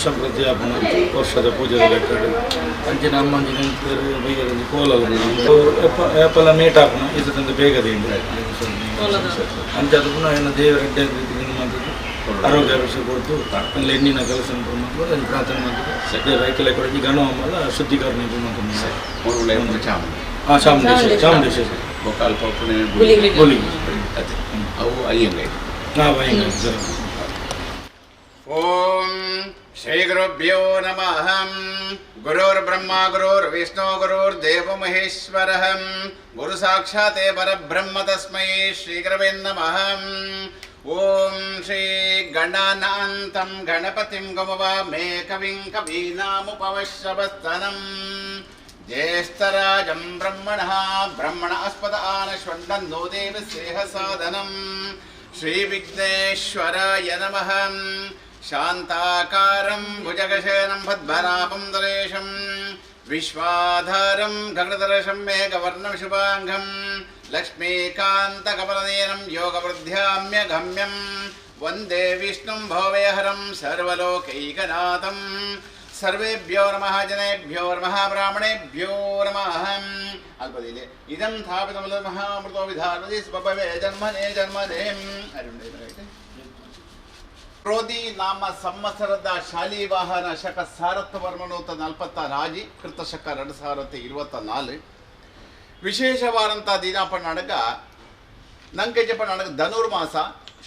ವರ್ಷ ಪ್ರತಿ ಆಪುನ ವರ್ಷದ ಪೂಜೆ ಲೆಕ್ಕಡು ಅಂಚಿನ ಅಮ್ಮಂಜಿ ನೆಂಪು ಬೈಯರಂಜಿ ಕೋಲ ಏಪಲ ಮೇಟ್ ಆಪುನ ಇತ್ತಂದು ಬೇಗ ದಿಂಡು ಅಂಚ ಅದು ಪುನಃ ಏನ ದೇವರ ಎಡ್ಡೆ ರೀತಿ ಆರೋಗ್ಯ ವಿಷಯ ಕೊಡ್ತು ಅಲ್ಲಿ ಎಣ್ಣಿನ ಕೆಲಸ ಮತ್ತು ಪ್ರಾರ್ಥನೆ ಮಾಡ್ತಾರೆ ದೇವರ ಐಕಲೆ ಕೊಡಜಿ ಗಣವಲ್ಲ ಶುದ್ಧೀಕರಣ ಚಾಮುಂಡಿ ಹಾಂ ಚಾಮುಂಡೇಶ್ವರಿ ಚಾಮುಂಡೇಶ್ವರಿ ಬೊಕಾಲ್ ಪಪ್ಪುನೆ ಗುಲಿ ಅವು ಅಯ್ಯಂಗೈ ಹಾಂ ಅಯ್ಯಂಗೈ ಸರಿ. ಓಂ ಶ್ರೀ ಗುರುಭ್ಯೋ ನಮಃ. ಗುರುರ್ಬ್ರಹ್ಮ ಗುರುರ್ವಿಷ್ಣು ಗುರುರ್ದೇವ ಮಹೇಶ್ವರಃ ಗುರು ಸಾಕ್ಷಾತ್ ಪರಬ್ರಹ್ಮ ತಸ್ಮೈ ಶ್ರೀ ಗುರವೇ ನಮಃ. ಓಂ ಶ್ರೀ ಗಣಾನಾಂತಂ ಗಣಪತಿಂ ಗಮವಾಮೇ ಕವಿಂ ಕವೀನಾಮುಪವಶ್ರವಸ್ತನಂ ಜ್ಯೇಷ್ಠರಾಜಂ ಬ್ರಹ್ಮಣಃ ಬ್ರಹ್ಮಣ ಆಸ್ಪದ ಆನಶ್ವಣ್ಣನ್ನೋ ದೇವ ಸ್ನೇಹ ಸಾಧನಂ ಶ್ರೀ ವಿಘ್ನೇಶ್ವರಾಯ ನಮಃ. ಶಾಂತಾಕಾರಂ ಭುಜಗಶಯನಂ ಪದ್ಮನಾಭಂ ದರೇಶಂ ವಿಶ್ವಾಧಾರಂ ಗಗನದರ್ಶಂ ಮೇಘವರ್ಣಂ ಶುಭಾಂಗಂ ಲಕ್ಷ್ಮೀಕಾಂತಕಮಲನಯನಂ ಯೋಗವೃದ್ಧ್ಯಾಮ್ಯಗಮ್ಯಂ ವಂದೇ ವಿಷ್ಣುಂ ಭವಭಯಹರಂ ಸರ್ವಲೋಕೈಕನಾಥಂ. ಸರ್ವೇಭ್ಯೋ ನಮಃ ಜನೇಭ್ಯೋ ನಮಃ ಬ್ರಾಹ್ಮಣೇಭ್ಯೋ ನಮಃ. ಅಲ್ಪದಿಲೆ ಇದಂ ಸ್ಥಾಪಿತಮಲ ಮಹಾಮೃತೋ ವಿಧಾನದಿ ಸ್ವಭವೇ ಜನ್ಮನೇ ಜನ್ಮನೇ. ಕ್ರೋಧಿ ನಾಮ ಸಂವತ್ಸರದ ಶಾಲಿವಾಹನ ಶಕ ಸಾರಥವರ್ಮನೂತ 46 ಕೃತ ಶಕ 2024 ವಿಶೇಷವಾರಂಥ ದಿನಾಪಣ್ಣಾಡಗ ನಂಗೆಜಪಣ್ಣಾಡಗ ಧನುರ್ಮಾಸ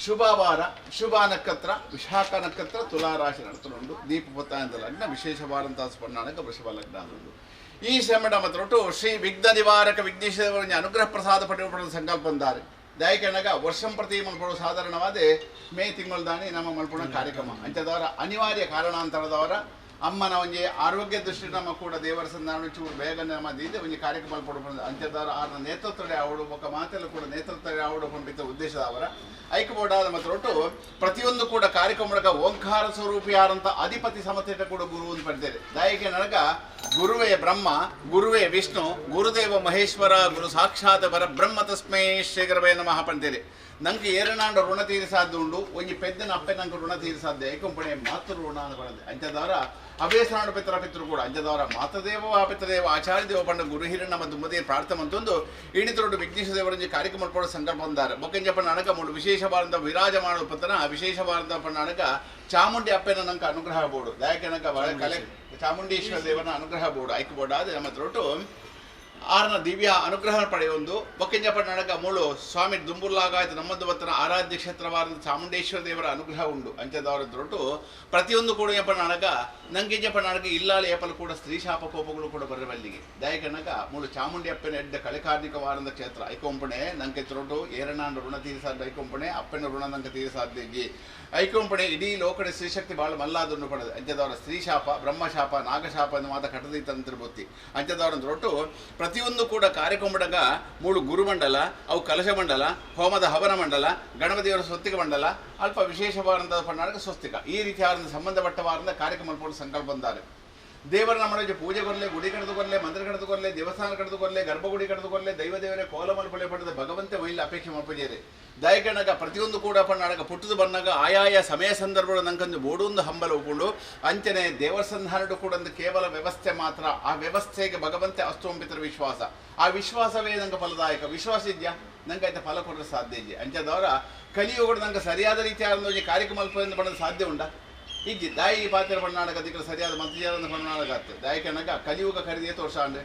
ಶುಭವಾರ ಶುಭ ನಕ್ಷತ್ರ ವಿಶಾಖ ನಕ್ಷತ್ರ ತುಲಾರಾಶಿ ನಡತನುಂಡು ದೀಪಪುತ್ತಾಯಂತ ಲಗ್ನ ವಿಶೇಷವಾರಂಥ ಸ್ಪಣ್ಣಾಡಗ ವೃಷಭ ಲಗ್ನ ಅಂದುಂಡು. ಈ ಶ್ರಮಣ ಮತ್ರೊಟ್ಟು ಶ್ರೀ ವಿಘ್ನ ನಿವಾರಕ ವಿಘ್ನೇಶ್ವರ ಅನುಗ್ರಹ ಪ್ರಸಾದ ಪಡೆಯುವ ಸಂಕಲ್ಪ ಬಂದಾರೆ. ದಯಕಣಗ ವರ್ಷಂ ಪ್ರತಿ ಮಲ್ಪಡು ಸಾಧಾರಣವಾದ ಮೇ ತಿಂಗಳದಾನಿ ನಮ್ಮ ಮಲ್ಪುಣ ಕಾರ್ಯಕ್ರಮ ಅಂಚದವರ ಅನಿವಾರ್ಯ ಕಾರಣಾಂತರದವರ ಅಮ್ಮನ ಒಂಜಿ ಆರೋಗ್ಯ ದೃಷ್ಟಿ ನಮ್ಮ ಕೂಡ ದೇವರ ಸಂಧಾನ ಚೂರು ಬೇಗ ನಮ್ಮ ದೀದೆ ಒಂಜಿ ಕಾರ್ಯಕ್ರಮ ಮಲ್ಪಡು ಅಂಚದವರ ಆರ್ನ ನೇತೃತ್ವಡೆ ಅವಳು ಒಕ್ಕ ಮಾತೆಲ್ಲ ಕೂಡ ನೇತೃತ್ವಡೆ ಅವಳು ಪಂಪಿತ ಉದ್ದೇಶದವರ ಐಕ್ಯಬೋಡಾದ ಮತ್ರೊಟ್ಟು ಪ್ರತಿಯೊಂದು ಕೂಡ ಕಾರ್ಯಕ್ರಮದ ಓಂಕಾರ ಸ್ವರೂಪಿಯಾರಂಥ ಅಧಿಪತಿ ಸಮತೇಟ ಕೂಡ ಗುರು ಅಂತ ಪಡೆದೇವೆ. ದಯಕ್ಕೆ ನನಗ ಗುರುವೇ ಬ್ರಹ್ಮ ಗುರುವೇ ವಿಷ್ಣು ಗುರುದೇವ ಮಹೇಶ್ವರ ಗುರು ಸಾಕ್ಷಾತ್ ಪರಬ್ರಹ್ಮ ತಸ್ಮೈ ಶ್ರೀ ಗುರವೇ ನಮಃ ಪಂತೇವೆ. ನಂಗೆ ಏರನಾಂಡ ಋಣ ತೀರಿಸಾದ್ದು ಉಂಡು ಒಂಜಿ ಪೆದ್ದನ ಅಪ್ಪೆ ನಂಗೆ ಋಣ ತೀರಿಸಾದ್ದೆ ಏಕೊಂಪಣೆ ಮಾತೃ ಋಣ ಅಂತ ಪಡೆದೆ. ಅಂಚದವರ ಅವೇಸನಾಡು ಪಿತರ ಪಿತೃ ಕೂಡ ಅಂಚದವರ ಮಾತದೇವ ಪಿತದೇವ ಆಚಾರ್ಯ ದೇವ ಪಂಡ ಗುರು ಹಿರಣ್ಣ ಮತ್ತು ಮುದೇ ಪ್ರಾರ್ಥನೆ ಅಂತಂದು ಇಣಿತರೊಡ್ಡು ವಿಘ್ನೇಶ್ವರ ದೇವರಂಜಿ ಕಾರ್ಯಕ್ರಮ ಮಲ್ಪಡ ಸಂಕಲ್ಪ ಬಂದಾರೆ. ಬೊಕ್ಕಂಜಪ್ಪ ಅಣಕ ಮೂಡು ವಿಶೇಷವಾದಂಥ ವಿರಾಜಮಾನ ಪತನ ವಿಶೇಷವಾದಂಥ ಪಣ್ಣಾಣಕ ಚಾಮುಂಡಿ ಅಪ್ಪನ ನಂಗೆ ಅನುಗ್ರಹ ಬೋಡು ದಯಕನಕ ಕಲೆ ಚಾಮುಂಡೇಶ್ವರ ದೇವನ ಅನುಗ್ರಹ ಬೋಡು ಐಕ್ಯ ಬೋಡಾದ ನಮ್ಮ ತ್ರೊಟ್ಟು ಆರನ ದಿವ್ಯ ಅನುಗ್ರಹ ಪಡೆಯೊಂದು ಬೊಕ್ಕೆಂಜಪ್ಪ ನಡಕ ಮೂಳು ಸ್ವಾಮಿ ದುಂಬುರ್ಲಾಗಾಯ್ತು ನಮ್ಮದು ಬತ್ತನ ಆರಾಧ್ಯ ಕ್ಷೇತ್ರವಾದ ಚಾಮುಂಡೇಶ್ವರ ದೇವರ ಅನುಗ್ರಹ ಉಂಡು ಅಂಚದವರ ದೊಟ್ಟು ಪ್ರತಿಯೊಂದು ಕೂಡ ಯಪ್ಪ ನಾಡಕ ನಂಗೆಂಜಪ್ಪ ನಾಡಕ ಇಲ್ಲಾಳೆ ಏಪಲು ಕೂಡ ಸ್ತ್ರೀ ಶಾಪ ಕೋಪಗಳು ಕೂಡ ಬರಬಲ್ಲಿಗೆ ದಯಕನಕ ಮೂಳು ಚಾಮುಂಡಿ ಅಪ್ಪನ ಎಡ್ಡ ಕಳೆಕಾರ್ನಿಕವಾರದ ಕ್ಷೇತ್ರ ಐಕೊಂಪಣೆ ನಂಗೆ ತ್ರೊಟ್ಟು ಏರನಾಂಡ ಋಣ ತೀರಿಸಾದ ಐಕೊಂಪಣೆ ಅಪ್ಪನ ಋಣ ನಂಗೆ ತೀರಿಸಾದ್ಯ ಐಕೊಂಪಣೆ ಇಡೀ ಲೋಕಡೆ ಸ್ತ್ರೀಶಕ್ತಿ ಭಾಳ ಮಲ್ಲಾದುಂಡು ಪಡೆದು ಅಂಚದವರ ಸ್ತ್ರೀ ಶಾಪ ಬ್ರಹ್ಮಶಾಪ ನಾಗಶಾಪ ಅನ್ನೋ ಮಾತ ಕಟ್ಟದೀತಂತ್ರ ಬೊತ್ತಿ ಅಂಚದವರ ದೊಟ್ಟು ಪ್ರತಿಯೊಂದು ಕೂಡ ಕಾರ್ಯಕ್ರಮದಾಗ ಮೂಳು ಗುರುಮಂಡಲ ಅವು ಕಲಶ ಮಂಡಲ ಹೋಮದ ಹವನ ಮಂಡಲ ಗಣಪತಿಯವರ ಸ್ವಸ್ತಿಕ ಮಂಡಲ ಅಲ್ಪ ವಿಶೇಷವಾದಂಥ ಪಣ್ಣಾಡಕ ಸ್ವಸ್ತಿಕ ಈ ರೀತಿಯಾದ ಸಂಬಂಧಪಟ್ಟವಾದ ಕಾರ್ಯಕ್ರಮ ಸಂಕಲ್ಪ ಬಂದಾರೆ. ದೇವರ ನಮ್ಮ ಪೂಜೆ ಕೊರಲೆ ಗುಡಿ ಕಡಿದುಕೊರಲೆ ಮಂದಿರ ಕಡಿದುಕೊರಲೆ ದೇವಸ್ಥಾನ ಕಡಿದುಕೊರಲೆ ಗರ್ಭಗುಡಿ ಕಡಿದುಕೊರಲೆ ದೈವ ದೇವರೇ ಕೋಲ ಮಲ್ಪಳೆ ಪಡೆದ ಭಗವಂತ ಮಹಿಳೆ ಅಪೇಕ್ಷೆ ಮಲ್ಪಜೇರೆ ದಯಕಣಗ ಪ್ರತಿಯೊಂದು ಕೂಡ ಪಣ್ಣಾಡಕ ಪುಟ್ಟದು ಬಂದಾಗ ಆಯಾಯ ಸಮಯ ಸಂದರ್ಭಗಳು ನಂಗೊಂದು ಬೋಡೊಂದು ಹಂಬಲ ಉಪುಂಡು ಅಂಚನೆ ದೇವಸಂಧಾನಡು ಕೂಡ ಒಂದು ಕೇವಲ ವ್ಯವಸ್ಥೆ ಮಾತ್ರ. ಆ ವ್ಯವಸ್ಥೆಗೆ ಭಗವಂತೆ ಅಸ್ತೋಂಬಿತರ ವಿಶ್ವಾಸ ಆ ವಿಶ್ವಾಸವೇ ನಂಗೆ ಫಲದಾಯಕ ವಿಶ್ವಾಸ ಇದೆಯಾ ನಂಗೆ ಆಯ್ತು ಫಲ ಕೊಡಲು ಸಾಧ್ಯ ಇದೆಯಾ ಅಂಚದವರ ಕಲಿಯುಗಗಳು ನಂಗೆ ಸರಿಯಾದ ರೀತಿಯಾದ ಕಾರ್ಯಕ್ರಮ ಅಲ್ಪ ಪಡೆದ ಸಾಧ್ಯ ಉಂಟಾ ಇಜ್ಜಿ ದಾಯಿ ಪಾತ್ರ ಪಣ್ಣಾಡಕ ದಿಕ್ಕಲು ಸರಿಯಾದ ಮಂತ್ರಿಯಾದ ಪಣ್ಣಾಡಕ ಆತ್ತೆ ದಾಯಿಕನಗ ಕಲಿಯುಗ ಖರೀದಿಯೇ ತೋರ್ಸ ಅಂದ್ರೆ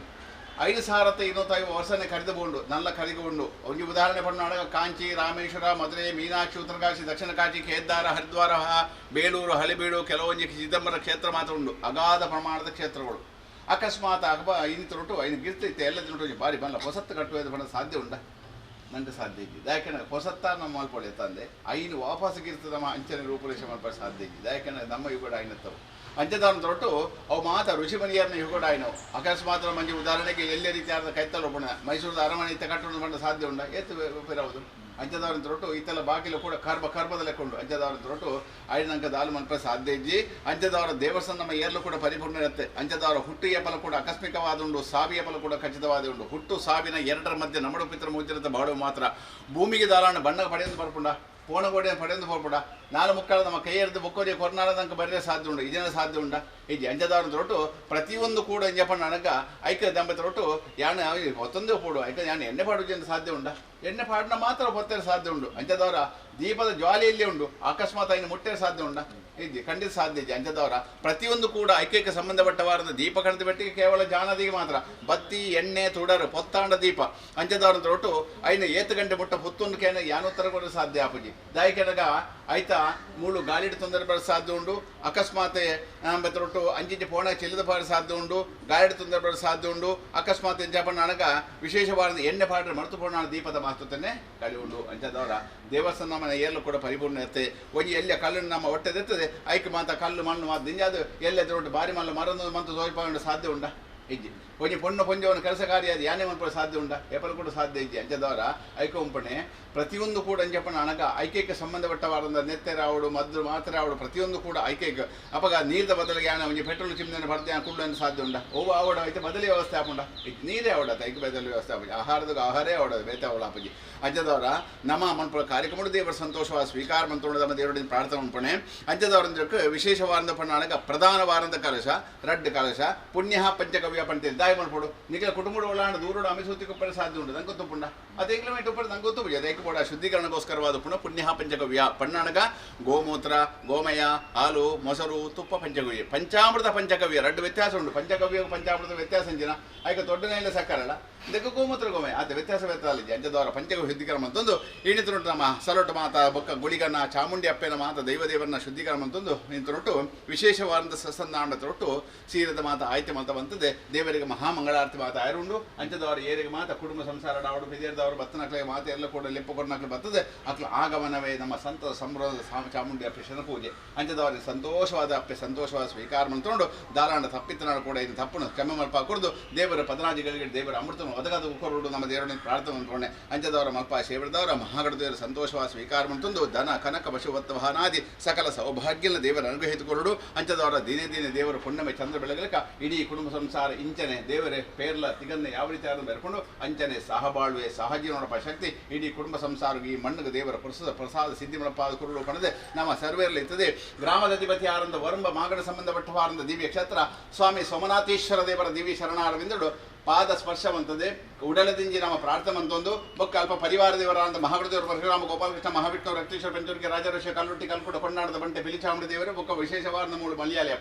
5250 ವರ್ಷನೇ ಕರೆದುಕೊಂಡು ನಲ್ಲ ಕರೆದುಕೊಂಡು ಒಂದು ಉದಾಹರಣೆ ಪಣ್ಣಾಡಕ ಕಾಂಚಿ ರಾಮೇಶ್ವರ ಮಧುರೆ ಮೀನಾಕ್ಷಿ ಉತ್ತರಕಾಶಿ ದಕ್ಷಿಣ ಕಾಶಿ ಕೇದಾರ ಹರಿದ್ವಾರ ಬೇಲೂರು ಹಳೆಬೀಡು ಕೆಲವೊಂದು ಚಿದಂಬರ ಕ್ಷೇತ್ರ ಮಾತ್ರ ಉಂಟು ಅಗಾಧ ಪ್ರಮಾಣದ ಕ್ಷೇತ್ರಗಳು. ಅಕಸ್ಮಾತ್ ಅಕಬ ಇನ್ನಿತರೊಟ್ಟು ಐನು ಗಿರ್ತೈತೆ ಎಲ್ಲ ತಿನ್ನೊಟ್ಟು ಬಾರಿ ಬಲ್ಲ ಹೊಸತ್ತು ಕಟ್ಟುವುದು ಬಣ್ಣ ಸಾಧ್ಯ ಉಂಟಾ ನಂಗೆ ಸಾಧ್ಯ ಇದ್ದಿದ್ದು. ಯಾಕೆಂದ್ರೆ ಹೊಸತ್ತ ನಮ್ಮ ಮಲ್ಪೊಳೆ ತಂದೆ ಐನು ವಾಪಸ್ ಗಿರ್ತದಮ್ಮ ಅಂಚನೆ ರೂಪುರೇಷೆ ಮಲ್ಪ ಸಾಧ್ಯ ಇದ್ದಿದ್ದು. ಯಾಕೆಂದ್ರೆ ನಮ್ಮ ಯುಗಡ ಐನತ್ತವು ಅಂಚೆದವನ ತೊಟ್ಟು ಅವು ಮಾತ ಋಷಿಮನಿಯರನ್ನ ಯುಗಡ ಐನವು ಅಕಸ್ಮಾತ್ ಮಂಜಿ ಉದಾಹರಣೆಗೆ ಎಲ್ಲೇ ರೀತಿಯಾದ ಕೈತಲ್ಲ ಒಬ್ಬಣ ಮೈಸೂರದ ಅರಮನೆ ಇತ್ತ ಕಟ್ಟೋಣ ಬಣ್ಣ ಸಾಧ್ಯ ಉಂಟ ಏತು ಪಿರವುದು ಅಂಚದವರ ತೊಟ್ಟು ಇತ್ತೆಲ್ಲ ಬಾಗಿಲು ಕೂಡ ಕರ್ಬ ಕರ್ಬದಲ್ಲೇ ಕೊಂಡು ಅಂಚದವರ ತೊಟ್ಟು ಐನಂಕ ದಾಲು ಮಲ್ಪ ಸಾಧ್ಯ ಇಜ್ಜಿ ಅಂಚದವರ ದೇವಸ್ಥಾನ ನಮ್ಮ ಏರ್ಲು ಕೂಡ ಪರಿಪೂರ್ಣ ಇರುತ್ತೆ. ಅಂಚದವರ ಹುಟ್ಟು ಏಪಲ ಕೂಡ ಆಕಸ್ಮಿಕವಾದ ಉಂಡು ಸಾವಿ ಏಪಲ ಕೂಡ ಖಚಿತವಾದ ಉಂಡು. ಹುಟ್ಟು ಸಾವಿನ ಎರಡರ ಮಧ್ಯೆ ನಮ್ಮಡು ಪಿತ್ರ ಮುಚ್ಚಿರಂತ ಬಾಡು ಮಾತ್ರ ಭೂಮಿಗೆ ದಾಲಾಣ ಬಣ್ಣ ಪಡೆಯೋದು ಬರ್ಪುಂಡ ಪೋಣ ಗೋಡೆ ಪಡೆದು ಪೋಪುಡ ನಾಲ್ ಮುಕ್ಕಾಲ ನಮ್ಮ ಕೈಯರ್ದು ಬೊಕ್ಕೋರಿ ಕೊರ್ನಾಡದಂಕ ಬರಲೇ ಸಾಧ್ಯ ಉಂಡು ಇದೇನ ಸಾಧ್ಯ ಉಂಡ ಈ ಅಂಜದಾರ ರೊಟ್ಟು ಪ್ರತಿಯೊಂದು ಕೂಡ ಅಂಜಪಣ್ಣ ಅನಗ ಐಕ ದಂಪತಿ ರೊಟ್ಟು ಯಾಣ ಹೊತ್ತೊಂದೇ ಪೋಡು ಐಕ ಯಾಣ ಎಣ್ಣೆ ಪಾಡು ಸಾಧ್ಯ ಉಂಡ ಎಣ್ಣೆ ಪಾಡನ ಮಾತ್ರ ಹೊತ್ತೇರೆ ಸಾಧ್ಯ ಉಂಡು ಅಂಜದವರ ದೀಪದ ಜ್ವಾಲೆಯಲ್ಲಿ ಉಂಡು ಅಕಸ್ಮಾತ್ ಐನು ಮುಟ್ಟೇರೆ ಸಾಧ್ಯ ಉಂಡ ಇದ್ದಿ ಖಂಡಿತ ಸಾಧ್ಯ ಇದೆ ಅಂಜದವರ ಪ್ರತಿಯೊಂದು ಕೂಡ ಐಕ್ಯಕ್ಕೆ ಸಂಬಂಧಪಟ್ಟವಾರದ ದೀಪ ಕಣದ ಬೆಟ್ಟಿಗೆ ಕೇವಲ ಜಾನದಿಗೆ ಮಾತ್ರ ಬತ್ತಿ ಎಣ್ಣೆ ತುಡರು ಪೊತ್ತಾಂಡ ದೀಪ ಅಂಜದವರ ರೊಟ್ಟು ಐನ ಏತು ಗಂಟೆ ಮುಟ್ಟ ಪುತ್ತೊಂದು ಕೇನ ಯಾನೋತ್ತರ ಕೂಡ ಸಾಧ್ಯ ಆಪುಜಿ ದಾಯಿಕೆನಗ ಆಯ್ತಾ ಮೂಳು ಗಾಳಿಡ್ ತೊಂದರೆ ಬರ ಸಾಧ್ಯ ಉಂಡು ಅಕಸ್ಮಾತ್ ರೊಟ್ಟು ಅಂಚಿಂಚೆ ಪೋಣ ಚೆಲ್ಲದ ಪಾಡ ಸಾಧ್ಯ ಉಂಡು ಗಾಳಿಡ್ ತೊಂದರೆ ಬರ ಸಾಧ್ಯ ಉಂಡು ಅಕಸ್ಮಾತ್ ಎಂಜಾಪಣ್ಣ ಅನಗ ವಿಶೇಷವಾದ ಎಣ್ಣೆ ಪಾಡ್ರೆ ಮರೆತು ಪೋಣ ದೀಪದ ಮಾಸ್ತುತ್ತನೆ ಗಾಳಿ ಉಂಡು ಅಂಚದವರ ದೇವಸ್ಥಾನ ಮನೆ ಏರ್ಲು ಕೂಡ ಪರಿಪೂರ್ಣ ಇರ್ತದೆ ಒಂಜಿ ಎಲ್ಲ ಕಲ್ಲನ್ನು ನಮ್ಮ ಹೊಟ್ಟೆದಿರ್ತದೆ ಐಕ್ ಮಾತ ಕಲ್ಲು ಮಣ್ಣು ಮಾತು ದಿಂಜಾದು ಎಲ್ಲ ರೊಟ್ಟು ಬಾರಿ ಮಲ್ಲ ಮರನ್ನು ಮಂತು ತೋರಿಪಾಂಡು ಸಾಧ್ಯ ಉಂಡ ಇಜ್ಜಿ ಒಂಜಿ ಪೊಣ್ಣು ಪೊಂಜವನ ಕೆಲಸ ಕಾರ್ಯ ಅದು ಯಾನೇ ಮನ್ಪುರ ಸಾಧ್ಯ ಉಂಡ ಏಪಲ್ ಕೂಡ ಸಾಧ್ಯ ಇಜ್ಜಿ ಅಂಚದವರ ಐಕೊಂಪಣೆ ಪ್ರತಿಯೊಂದು ಕೂಡ ಅಂಜಪ್ಪನ ಅನಗ ಐಕ್ಯಕ್ಕೆ ಸಂಬಂಧಪಟ್ಟವಾರಂದ ನೆತ್ತೆರಾವಡು ಮದ್ದು ಮಾತ್ರೆ ಪ್ರತಿಯೊಂದು ಕೂಡ ಐಕ್ಯಕ್ಕೆ ಅಪಗ ನೀರ್ದ ಬದಲಿಗೆ ಯಾನ ಒಂಜಿ ಪೆಟ್ರೋಲ್ ಚಿಮ್ನೆ ಬರ್ದೆ ಕುಳ್ಳು ಸಾಧ್ಯ ಉಂಡ ಓ ಆವಡ ಐತೆ ಬದಲಿ ವ್ಯವಸ್ಥೆ ಆಪುಂಡ ನೀರೇ ಅವಡ ಐಕ್ಯ ಬದಲಿ ವ್ಯವಸ್ಥೆ ಆಪುಜಿ ಆಹಾರದ ಆಹಾರೇ ಅವಡ ಬೇತೆ ಅವಳ ಆಪುಜಿ ಅಂಚದವರ ನಮ್ಮ ಮನ್ಪುರ ಕಾರ್ಯಕ್ರಮ ದೇವರ ಸಂತೋಷವಾದ ಸ್ವೀಕಾರ ಮಂತ್ರೋಣ ನಮ್ಮ ದೇವರ ಪ್ರಾರ್ಥನೆ ಮನ್ಪಣೆ ಅಂಚದವರ ವಿಶೇಷವಾರಂದ ಪಣ್ಣ ಅನಗ ಪ್ರಧಾನ ವಾರಂದ ಕಲಶ ರಡ್ಡು ಕಲಶ ಪುಣ್ಯ ಪಂಚಗವ್ಯ ಪಂತೇಳಿ ದಾಯಿ ಮಲ್ಪೊಡು ನಿಖಲ ಕುಟುಂಬದ ಒಳಾಂಡ ದೂರೋಡು ಅಮಿಸೂತಿ ಕುಪ್ಪರೆ ಸಾಧ್ಯ ಉಂಟು ನಂಗೆ ಗೊತ್ತುಪುಂಡ ಅದೇ ಉಪ್ಪು ನಂಗೆ ಗೊತ್ತು ಅದಕ್ಕೆ ಕೂಡ ಶುದ್ಧೀಕರಣಕ್ಕೋಸ್ಕರವಾದ ಪುನಃ ಪುಣ್ಯ ಪಂಚಗವ್ಯ ಪಣ್ಣಾಣಗ ಗೋಮೂತ್ರ ಗೋಮಯ ಹಾಲು ಮೊಸರು ತುಪ್ಪ ಪಂಚಗವ್ಯ ಪಂಚಾಮೃತ ಪಂಚಗವ್ಯ ರಡ್ಡು ವ್ಯತ್ಯಾಸ ಉಂಟು ಪಂಚಗವ್ಯ ಪಂಚಾಮೃತ ವ್ಯತ್ಯಾಸ ಅಂಜಿನ ಆಯ್ಕೆ ದೊಡ್ಡ ನೆಲೆ ಸಕ್ಕರಲ್ಲ ಇದಕ್ಕೆ ಗೋಮೂತ್ರ ಗೋಮಯ ಆತ ವ್ಯತ್ಯಾಸ ವ್ಯತ್ಯಾಸ ಅಂಜದವರ ಪಂಚಗವ್ಯ ಶುದ್ಧೀಕರಣ ಅಂತಂದು ಇಣಿತರುಂಟು ನಮ್ಮ ಸಲೊಟ್ಟು ಮಾತ ಬೊಕ್ಕ ಗುಳಿಗನ ಚಾಮುಂಡಿ ಅಪ್ಪೆನ ಮಾತ ದೈವದೇವರನ್ನ ಶುದ್ಧೀಕರಣ ಅಂತಂದು ಇಂತರೊಟ್ಟು ವಿಶೇಷವಾದಂಥ ಸಸನ್ನಾಂಡ ತೊಟ್ಟು ಸೀರದ ಮಾತ ಆಯ್ತು ಮಾತ ಬಂತದೆ ದೇವರಿಗೆ ಮಹಾಮಂಗಳಾರತಿ ಮಾತ ಆಯರುಂಡು ಅಂಚದವರು ಏರಿಗೆ ಮಾತ ಕುಟುಂಬ ಸಂಸಾರ ಡಾವಡು ಬಿದೇರ್ದವರು ಬತ್ತನಕ್ಳಿಗೆ ಮಾತೆ ಎಲ್ಲ ಕೂಡ ಲೆಪ್ಪು ಕೊಡ್ನಕ್ಳು ಬರ್ತದೆ ಅಕ್ಲ ಆಗಮನವೇ ನಮ್ಮ ಸಂತ ಸಮೃದ್ಧ ಚಾಮುಂಡಿ ಅಪ್ಪೆಶನ ಪೂಜೆ ಅಂಚದವರಿಗೆ ಸಂತೋಷವಾದ ಅಪ್ಪೆ ಸಂತೋಷವಾದ ಸ್ವೀಕಾರ ಮಾಡ್ಕೊಂಡು ದಾರಾಂಡ ತಪ್ಪಿತನಾಡು ಕೂಡ ಇನ್ನು ತಪ್ಪನ್ನು ಕ್ಷಮೆ ಮಲ್ಪ ಕುಡಿದು ದೇವರ ಪದರಾಜಿಗಳಿಗೆ ದೇವರ ಅಮೃತನು ಒದಗದ ಕೊರಡು ನಮ್ಮ ದೇವರನ್ನು ಪ್ರಾರ್ಥನೆ ಅಂದ್ಕೊಂಡೆ ಅಂಚದವರ ಮಲ್ಪ ಶೇವರದವರ ಮಹಾಗಡ ದೇವರ ಸಂತೋಷವಾದ ಸ್ವೀಕಾರ ಮಾಡ್ತಂದು ಧನ ಕನಕ ಪಶುವತ್ವ ವಾಹನಾದಿ ಸಕಲ ಸೌಭಾಗ್ಯನ ದೇವರ ಅನುಗ್ರಹಿಸಿಕೊಳ್ಳು ಅಂಚದವರ ದಿನೇ ದಿನೇ ದೇವರ ಪುಣ್ಯಮೆ ಚಂದ್ರ ಬೆಳಗಲಿಕ ಇಡೀ ಕುಟುಂಬ ಸಂಸಾರ ಇಂಚನೆ ದೇವರೇ ಪೇರ್ಲ ತಿಗನ್ನೆ ಯಾವ ರೀತಿ ಆದ್ರೂ ಬೆರ್ಕೊಂಡು ಅಂಚನೆ ಸಹಬಾಳ್ವೆ ಸಹಜೀವನಪ್ಪ ಶಕ್ತಿ ಇಡೀ ಕುಟುಂಬ ಸಂಸಾರಕ್ಕೆ ಈ ಮಣ್ಣಿಗೆ ದೇವರ ಪ್ರಸಾದ ಪ್ರಸಾದ ಸಿದ್ಧಿ ಮಳಪಾದ ಕುರುಳು ಕಣದೆ ನಮ್ಮ ಸರ್ವೇರಲ್ಲಿ ಇರ್ತದೆ. ಗ್ರಾಮದ ಅಧಿಪತಿ ಆರಂದ ವರಂಬ ಮಾಗಡ ಸಂಬಂಧಪಟ್ಟವಾರಂದ ದಿವ್ಯ ಕ್ಷೇತ್ರ ಸ್ವಾಮಿ ಸೋಮನಾಥೇಶ್ವರ ದೇವರ ದಿವ್ಯ ಶರಣಾರವಿಂದಡು ಪಾದ ಸ್ಪರ್ಶವಂತದೆ ಉಡಲದಿಂಜಿ ನಮ್ಮ ಪ್ರಾರ್ಥನೆ ಅಂತೊಂದು ಬೊಕ್ಕ ಅಲ್ಪ ಪರಿವಾರ ದೇವರಾದ ಮಹಾಗುರುದೇವರು ಪರಶುರಾಮ ಗೋಪಾಲಕೃಷ್ಣ ಮಹಾವಿಷ್ಣು ರಕ್ತೇಶ್ವರ ಪಂಚೋರ್ಗೆ ರಾಜಋಷಿ ಕಲ್ಲುಟ್ಟಿ ಕಲ್ಕುಟ ಕೊಂಡಾಡದ ಬಂಟೆ ಪಿಲಿಚಾಮುಂಡಿ ದೇವರು ಬೊಕ್ಕ ವಿಶೇಷವಾದ ಮೂಳು ಮಲಯಾಳಿ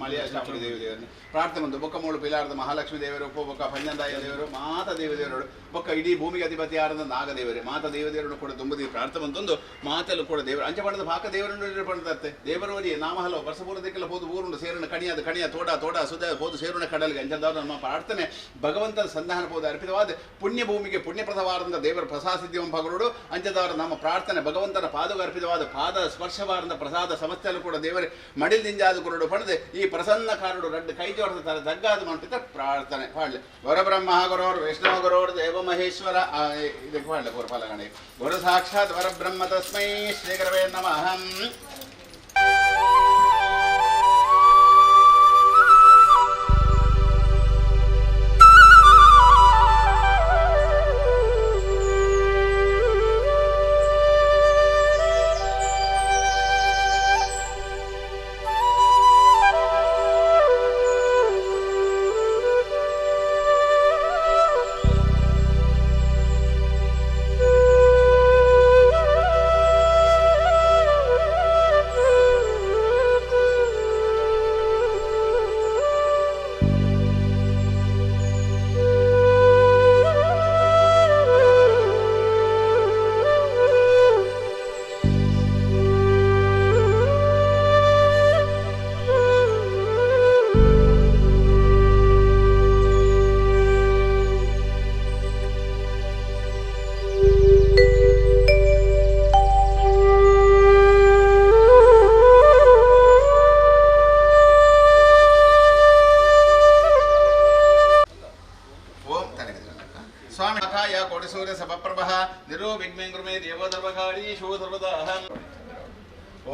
ಮಲಯಾಳ ಚಾಮುಂಡಿ ದೇವಿ ದೇವರನ್ನು ಪ್ರಾರ್ಥನೆ ಬಂದು ಬೊಕ್ಕ ಮೂಳು ಪಿಲಾರದ ಮಹಾಲಕ್ಷ್ಮಿ ದೇವರು ಬೊಕ್ಕ ಪಂಜಂದಾಯ ದೇವರು ಮಾತ ದೇವದೇವರು ಬೊಕ್ಕ ಇಡೀ ಭೂಮಿಗೆ ಅಧಿಪತಿ ಆರದ ನಾಗದೇವರೇ ಮಾತ ದೇವದೇವರನ್ನು ಕೂಡ ತುಂಬದಿ ಪ್ರಾರ್ಥನೆ ಅಂತೊಂದು ಮಾತಲ್ಲೂ ಕೂಡ ದೇವರು ಅಂಚೆ ಪಾಕ ದೇವರನ್ನು ಪಡೆದತ್ತೆ ದೇವರವರಿಗೆ ನಾಮಹಲ ವರ್ಷಪೂರ್ವದಕ್ಕೆಲ್ಲ ಹೋದು ಊರುಂಡು ಸೇರಣ ಕಣಿಯಾದ ಕಣಿಯ ತೋಡ ತೋಡ ಸುದ ಹೋದು ಸೇರಣ ಕಡಲಿಗೆ ಅಂಚದವರು ನಮ್ಮ ಪ್ರಾರ್ಥನೆ ಭಗವಂತನ ಸಂಧಾನ ಪೋದ ಅರ್ಪಿತವಾದ ಪುಣ್ಯಭೂಮಿಗೆ ಪುಣ್ಯಪ್ರದವಾದಂಥ ದೇವರ ಪ್ರಸಾದ ಸಿದ್ಧಿವಂಪಗರುಡು ಅಂಚದವರ ನಮ್ಮ ಪ್ರಾರ್ಥನೆ ಭಗವಂತನ ಪಾದಕ್ಕೆ ಅರ್ಪಿತವಾದ ಪಾದ ಸ್ಪರ್ಶವಾದಂಥ ಪ್ರಸಾದ ಸಮಸ್ಯೆಯಲ್ಲೂ ಕೂಡ ದೇವರೇ ಮಡಿಲಿಂಜಾದ ಕುರುಡು ಪಡೆದು ಈ ಪ್ರಸನ್ನ ಕಾರುಡು ರಡ್ಡು ಕೈ ಜೋಡಿದ ತರ ತಗ್ಗಾದ ಮಾಡಿದ ಪ್ರಾರ್ಥನೆ ಪಾಡಲಿ. ವರಬ್ರಹ್ಮ ಗುರೋರ್ ವಿಷ್ಣು ಗುರೋರ್ ದೇವ ಮಹೇಶ್ವರ ಇದಕ್ಕೆ ಪಾಡಲಿ ಗುರುಫಲಗಣೆ ಗುರು ಸಾಕ್ಷಾತ್ ವರಬ್ರಹ್ಮ ತಸ್ಮೈ ಶ್ರೀ ಗುರವೇ ನಮಃ.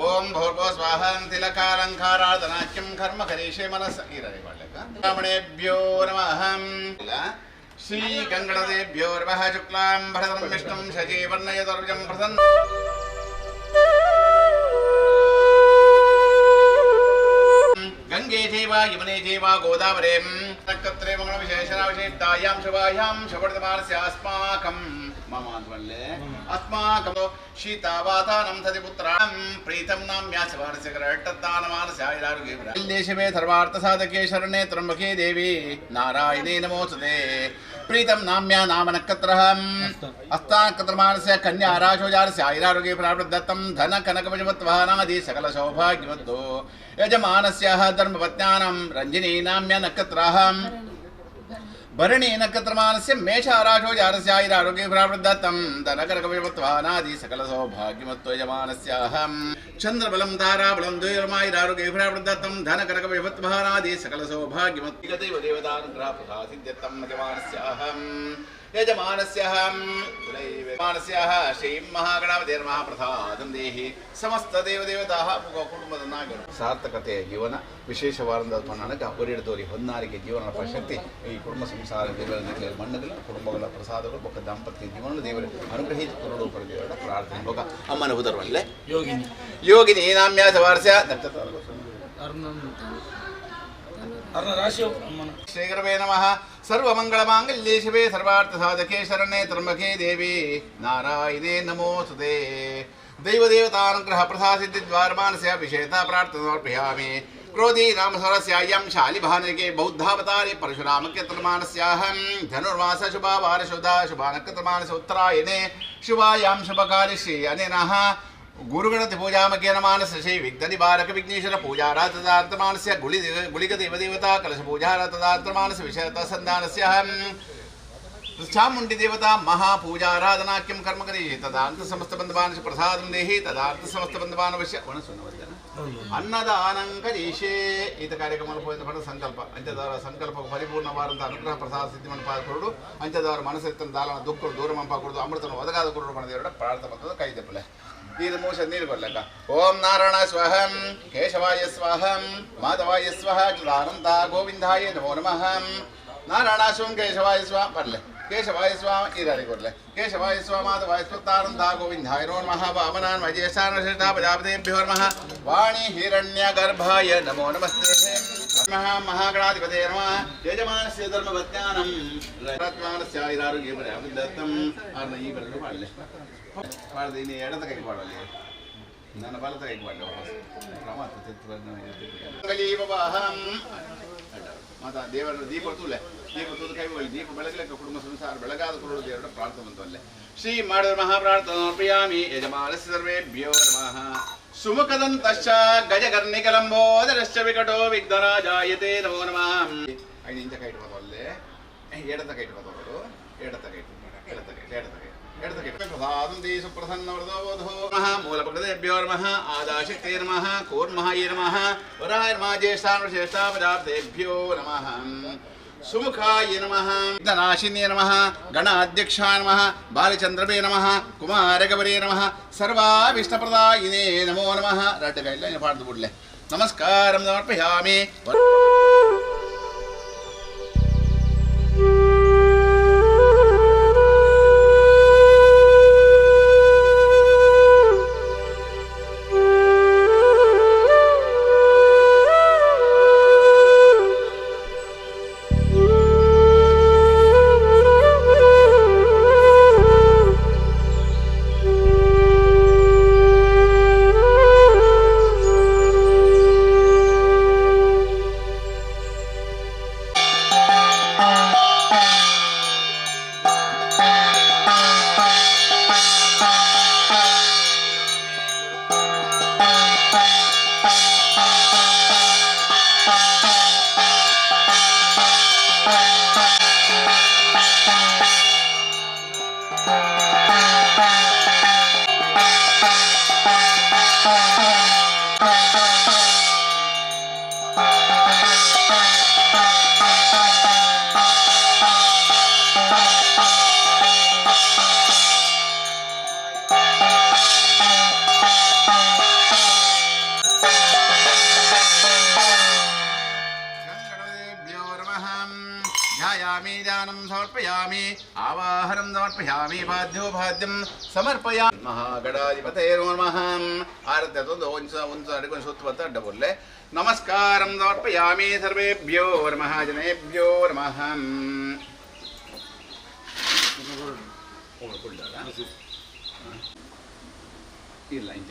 ಓಂ ಭೋರ್ಭೋ ಸ್ವಾಹಂ ತಿಲಕಾಲಂಕಾರಾಧನಾಖ್ಯಂ ಕರ್ಮ ಕರೀಷೆ ಮನಸ್ಸ ಬ್ರಾಹ್ಮಣೇಭ್ಯೋ ನಮಃ. ಶ್ರೀ ಗಂಗಣದೇಭ್ಯೋ ನಮಃ. ಶುಕ್ಲಾಂ ಭರತಂ ವಿಷ್ಣುಂ ಶಚೀವರ್ಣಯದರ್ಜಂ ಪ್ರಸನ್ನ ಚೈವ ಯಮುನೆ ಚೈವ ಗೋದಾವರಿ ನಕ್ಷತ್ರೆ ಮಂಗಳ ವಿಶೇಷಣಾವಿಶೇಷಾಯಾಂ ಶುಭಾಯಾಂ ಶುಭರ್ಧಮಾನಸ್ಯ ಅಸ್ಮಾಕಂ ಮಮ ಅಂದ್ವಲ್ಲೆ ಅಸ್ಮಾಕಂ ಶೀತಾವಾತಾನಂ ತದಿ ಪುತ್ರಾಂ ಪ್ರೀತಂ ನಾಮ್ಯಾಸ ಕರಟ್ಟತ್ತಾನಮಾನಸ್ಯ ದೇಶವೇ ಸರ್ವಾರ್ಥ ಸಾಧಕೆ ಶರಣೆ ತ್ರಂಬಕೆ ದೇವಿ ನಾರಾಯಣೇ ನಮೋಸ್ತುತೆ ಪ್ರೀತಂ ನಾಮ್ಯ ನಾಮ ನಕ್ಷತ್ರಃ ಹಸ್ತಾನಕ್ಷತ್ರಮಾನಸ್ಯ ಕನ್ಯಾ ರಾಶೋಜಾರಸ್ಯ ಐರಾರೋಗ್ಯ ಪ್ರಾಪ್ತದತ್ತಂ ಧನ ಕನಕಪಶುವತ್ವಾನಾದಿ ಸಕಲ ಸೌಭಾಗ್ಯವತ್ತು ಯಜಮಾನಸ್ಯ ಧರ್ಮಪತ್ನ್ಯಾನಾಂ ರಂಜಿನಿ ನಾಮ್ಯ ನಕ್ಷತ್ರಃ ಭರಣಿ ನಕ್ಷತ್ರಮಾನಸ್ಯ ಮೇಷಾರಾಶೋಜಾರಸ್ಯ ಐರಾರೋಗ್ಯ ಪ್ರಾಪ್ತದತ್ತಂ ಧನ ಕನಕಪಶುವತ್ವಾನಾದಿ ಸಕಲ ಸೌಭಾಗ್ಯವತ್ತು ಯಜಮಾನಸ್ಯಾಹಂ ಚಂದ್ರಬಲಂ ತಾರಾಬಲಂ ದ್ವೈರಮಾಯಿರಾರೋಗ್ಯ ಪ್ರಾಪ್ತದತ್ತಂ ಧನ ಕನಕಪಶುವತ್ವಾನಾದಿ ಸಕಲ ಸೌಭಾಗ್ಯವತ್ತು ದೈವ ದೇವತಾನುಗ್ರಹ ಪ್ರಸಾದಿತ್ಯರ್ಥಂ ಯಜಮಾನಸ್ಯಾಹಂ ಯಜಮಾನಸ್ಯಹಂ ಮಾನಸ್ಯಃ ಶ್ರೀಂ ಮಹಾಗಣಪತೇ ನಮಃ ಪ್ರಸಾದಂ ದೇಹಿ ಸಮಸ್ತ ದೇವದೇವತಾಃ ಕುಟುಂಬದ ನಾಗರು ಸಾರ್ಥಕತೆಯ ಜೀವನ ವಿಶೇಷವಾದ ನನಗೆ ಒರಿಡದೋರಿ ಹೊನ್ನಾರಿಗೆ ಜೀವನ ಶಕ್ತಿ ಈ ಕುಟುಂಬ ಸಂಸಾರ ದೇವರ ಮಣ್ಣುಗಳ ಕುಟುಂಬಗಳ ಪ್ರಸಾದಗಳು ಬೊಕ್ಕ ದಾಂಪತ್ಯ ಜೀವನ ದೇವರು ಅನುಗ್ರಹಿತ ಕೊರಡು ಪಡೆದೇವರ ಪ್ರಾರ್ಥನೆ ಬೊಕ್ಕ ಅಮ್ಮನ ಉದರವಲ್ಲೇ ಯೋಗಿನಿ ಯೋಗಿನಿ ನಾಮ್ಯಾಸ ವಾರಸ್ಯ ನಕ್ಷತ್ರ ಅರ್ಣ ರಾಶಿ ಅಮ್ಮನ ಶ್ರೀಗರವೇ ನಮಃ ಸರ್ವಮಂಗಳಮಾಂಗಲ್ಯೇ ಶಿವೆ ಸರ್ವಾರ್ಥ ಸಾಧಕೆ ಶರಣೆ ತ್ರಂಬಕೆ ದೇವಿ ನಾರಾಯಣೇ ನಮೋಸ್ತುತೆ ದೈವದೇವತಾನುಗ್ರಹ ಪ್ರಸಾದಿದ್ವಾರ ದ್ವಾರಮಾನಸ್ಯ ವಿಷೇತ ಪ್ರಾರ್ಥನೆ ಸಮರ್ಪಯಾಮಿ ಕ್ರೋಧಿ ರಾಮಸರಸ್ಯಾಯಂ ಶಾಲಿಭಾನಕೆ ಬೌದ್ಧಾವತಾರಿ ಪರಶುರಾಮಕ್ಷತ್ರಮಾನಸ್ಯಾಹಂ ಧನುರ್ಮಾಸ ಶುಭಾವಾರ ಶುದ್ಧ ಶುಭಾನಕ್ಷತ್ರಮಾನಸ ಉತ್ತರಾಯಣೆ ಶುಭಾಯಾಂ ಶುಭಕಾರಿ ಶ್ರೀ ಅನೇನಃ ಗುರುಗಣತಿ ಪೂಜಾಮಕೇನ ಮಾನಸ ಶ್ರೀ ವಿಘ್ನ ನಿವಾರಕ ವಿಘ್ನೇಶ್ವರ ಪೂಜಾರಾತದಾರ್ಥ ಮಾನಸ್ಯ ಗುಳಿ ಗುಳಿಕ ದೇವದೇವತಾ ಕಲಶ ಪೂಜಾರಾತದಾರ್ಥ ಮಾನಸ ವಿಷಯತ ಸಂಧಾನಸ್ಯ ಚಾಮುಂಡಿ ದೇವತಾ ಮಹಾಪೂಜಾರಾಧನಾಖ್ಯಂ ಕರ್ಮ ಕರಿ ತದಾರ್ಥ ಸಮಸ್ತ ಬಂಧಮಾನಸ ಪ್ರಸಾದಂ ದೇಹಿ ತದಾರ್ಥ ಸಮಸ್ತ ಬಂಧಮಾನವಶ್ಯ ಒಣಸುನವರ್ಜನ ಅನ್ನದಾನಂಕರೀಶೇ ಈತ ಕಾರ್ಯಕ್ರಮ ಪೋಯಿನ ಫಲ ಸಂಕಲ್ಪ ಅಂಚದವರ ಸಂಕಲ್ಪ ಪರಿಪೂರ್ಣವಾದಂಥ ಅನುಗ್ರಹ ಪ್ರಸಾದ ಸಿದ್ಧಿ ಮನಪಾದ ಕೊರಡು ಅಂಚದವರ ಮನಸ್ಸೆತ್ತನ ದಾಲನ ದುಃಖ ದೂರ ಮಂಪ ಕೊಡುದು ಅಮೃತನ ಒದಗಾದ ಕೊರಡು ಮನದೇವರ ಪ್ರಾರ್ಥನೆ ಬಂದದ್ದು ಕೈ ದೆಪ್ಪಲೆ ನೀರು ಮೂಷ ನೀರು ಬರ್ಲಕ್ಕ ಓಂ ನಾರಾಯಣ ಸ್ವಹಂ ಕೇಶವಾಯ ಸ್ವಾಹಂ ಮಾಧವಾಯ ಸ್ವಹ ಜ್ಞಾನಂದ ಗೋವಿಂದಾಯ ನಮೋ ನಮಃ ನಾರಾಯಣ ಶಿವಂ ಕೇಶವಾಯ ಸ್ವ ಬರ್ಲೆ ಕೇಶವಾಯ ಸ್ವಾಮ ಈರಾರಿ ಕೊರ್ಲೆ ಕೇಶವಾಯ ಸ್ವ ಮಾಧವಾಯ ಸ್ವತ್ತಾನಂದ ಗೋವಿಂದಾಯ ನಮೋ ನಮಃ ವಾಮನಾನ್ ವಜೇಶಾನ ಶ್ರೇಷ್ಠ ಪ್ರಜಾಪತೇಭ್ಯೋ ನಮಃ ವಾಣಿ ಹಿರಣ್ಯ ಗರ್ಭಾಯ ನಮೋ ನಮಸ್ತೆ ನಮಃ ಮಹಾಗಣಾಧಿಪತೇ ನಮಃ ಯಜಮಾನಸ್ಯ ಧರ್ಮಪತ್ಯಾನಂ ರತ್ಮಾನಸ್ಯ ಐರಾರೋಗ್ಯ ದತ್ತಂ ಅರ್ಣ ಈ ಬರಲು ಮಾಡಲೆ ಪಾಡದೆ ಇನ್ನು ಎಡದ ಕೈಗೆ ಪಾಡಲಿ ನನ್ನ ಬಲದ ಕೈಗೆ ಪಾಡಲಿ ವಾಪಸ್ ಮಾತಾ ದೇವರ ದೀಪ ತೂಲೆ ದೀಪ ತೂದು ಕೈ ಹೋಗಲಿ ದೀಪ ಬೆಳಗಲಿಕ್ಕೆ ಕುಟುಂಬ ಸಂಸಾರ ಬೆಳಗಾದ ಕೊರಡು ದೇವರ ಪ್ರಾರ್ಥನೆ ಬಂತು ಅಲ್ಲೇ ಶ್ರೀ ಮಾಡಿದ ಮಹಾಪ್ರಾರ್ಥನೆ ಸಮರ್ಪಯಾಮಿ ಯಜಮಾನಸ್ಯ ಸರ್ವೇಭ್ಯೋ ನಮಃ ಸುಮುಖದಂತಶ್ಚ ಗಜಕರ್ಣಿಕಲಂಬೋದರಶ್ಚ ವಿಕಟೋ ವಿಘ್ನರಾಜಾಯತೆ ನಮೋ ನಮಃ ಐದು ಇಂಚ ಕೈ ಇಟ್ಬೋದು ಅಲ್ಲೇ ಎಡದ ಕೈ ಇಟ್ಬೋದು ಎಡದ ಕೈ ಎಡದ ಕೈ ಎಡದ ಕೈ ಎಡದ ಕೈ ಪ್ರಸಾದಂ ದೇಶು ಪ್ರಸನ್ನ ವರದೋಧೋ ನಮಃ ಮೂಲಪ್ರಕೃತೇಭ್ಯೋ ನಮಃ ಆದಾಶಕ್ತೇ ನಮಃ ಕೂರ್ಮಃ ಯೇ ನಮಃ ವರಾಯ ನಮಃ ಜ್ಯೇಷ್ಠಾನ್ ಶ್ರೇಷ್ಠಾಪದಾಬ್ದೇಭ್ಯೋ ನಮಃ ಸುಮುಖಾಯ ನಮಃ ವಿಘ್ನನಾಶಿನ್ಯೇ ನಮಃ ಗಣಾಧ್ಯಕ್ಷಾಯ ನಮಃ ಬಾಲಚಂದ್ರವೇ ನಮಃ ಕುಮಾರಗವರೇ ನಮಃ ಸರ್ವಾಭೀಷ್ಟಪ್ರದಾಯಿನೇ ನಮೋ ನಮಃ ರಡ್ಡಗೈಲ್ಲ ಪಾಡ್ದು ಬಿಡ್ಲೆ ನಮಸ್ಕಾರಂ ಸಮರ್ಪಯಾಮಿ. समर्पयामि ध्यानं समर्पयामि आवाहनं समर्पयामि पाद्योपाद्यं समर्पयामि महागणाधिपतये नमः आरत्य ಒಂದು ಅಡಿಗೊಂದು ಸುತ್ತು ಬತ್ತ ಅಡ್ಡ ಬೊಲ್ಲೆ ನಮಸ್ಕಾರಂ ಸಮರ್ಪಯಾಮಿ ಸರ್ವೇಭ್ಯೋ ನಮಃ ಜನೇಭ್ಯೋ ನಮಃ. ಇಲ್ಲ ಇಂಚ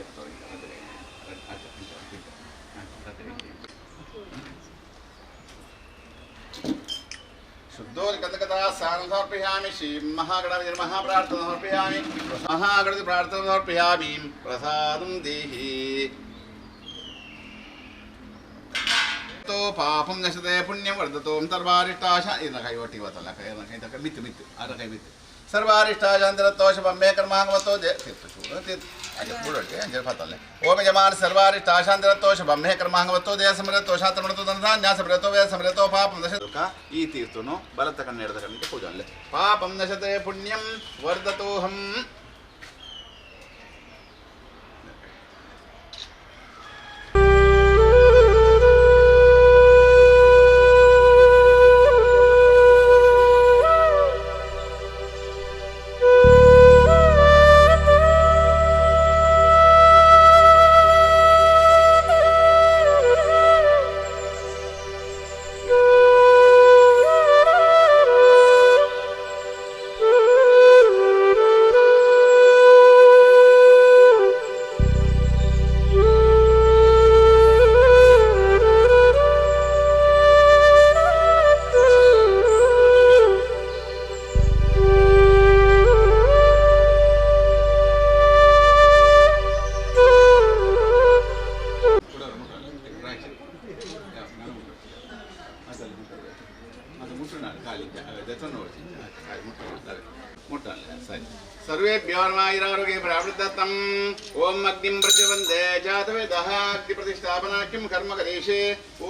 शुद्धोदकतकथा स्नानं समर्पयामि श्री महागणाधिपति नमः प्रार्थना समर्पयामि महागणपति प्रार्थना समर्पयामि प्रसादं देहि तो पापं नशते पुण्यं वर्धतो सर्वारिष्टाशा ಇದನ್ನ ಕೈ ಒಟ್ಟಿಗೆ ಬತ್ತಲ್ಲ ಕೈ ಕೈ ಮಿತ್ತು ಮಿತ್ತು ಆರ ಕೈ ಮಿತ್ತು ಸರ್ವಾರಿಷ್ಟಾಶಾಂತರತೋಷ ಕರ್ಮಾಂಗವತ್ತೋ ಓಂ ಯಜಮಾನ ಸರ್ವಾರಿಷ್ಟಾಶಾಂತರತೋಷ ಬೊಮ್ಮೆ ಕರ್ಮಾಂಗವತ್ತೋ ದೇಹ ಸಮೃತೋ ಶಾಸ್ತ್ರಮೃತೋ ಧನಧಾನ್ಯ ಸಮೃತೋ ವೇದ ಸಮೃತೋ ಪಾಪಂ ದಶ ಈ ತೀರ್ಥನು ಬಲತ್ತ ಕಣ್ಣೆಡದ ಕಣ್ಣಿಗೆ ಪೂಜೆ ಪಾಪಂ ನಶತೆ ಪುಣ್ಯಂ ವರ್ಧತೋಹಂ. ओम अग्निं प्रज्वलन्ते जातवेदः अग्निप्रतिष्ठापनाख्यं कर्म करिष्ये. ओ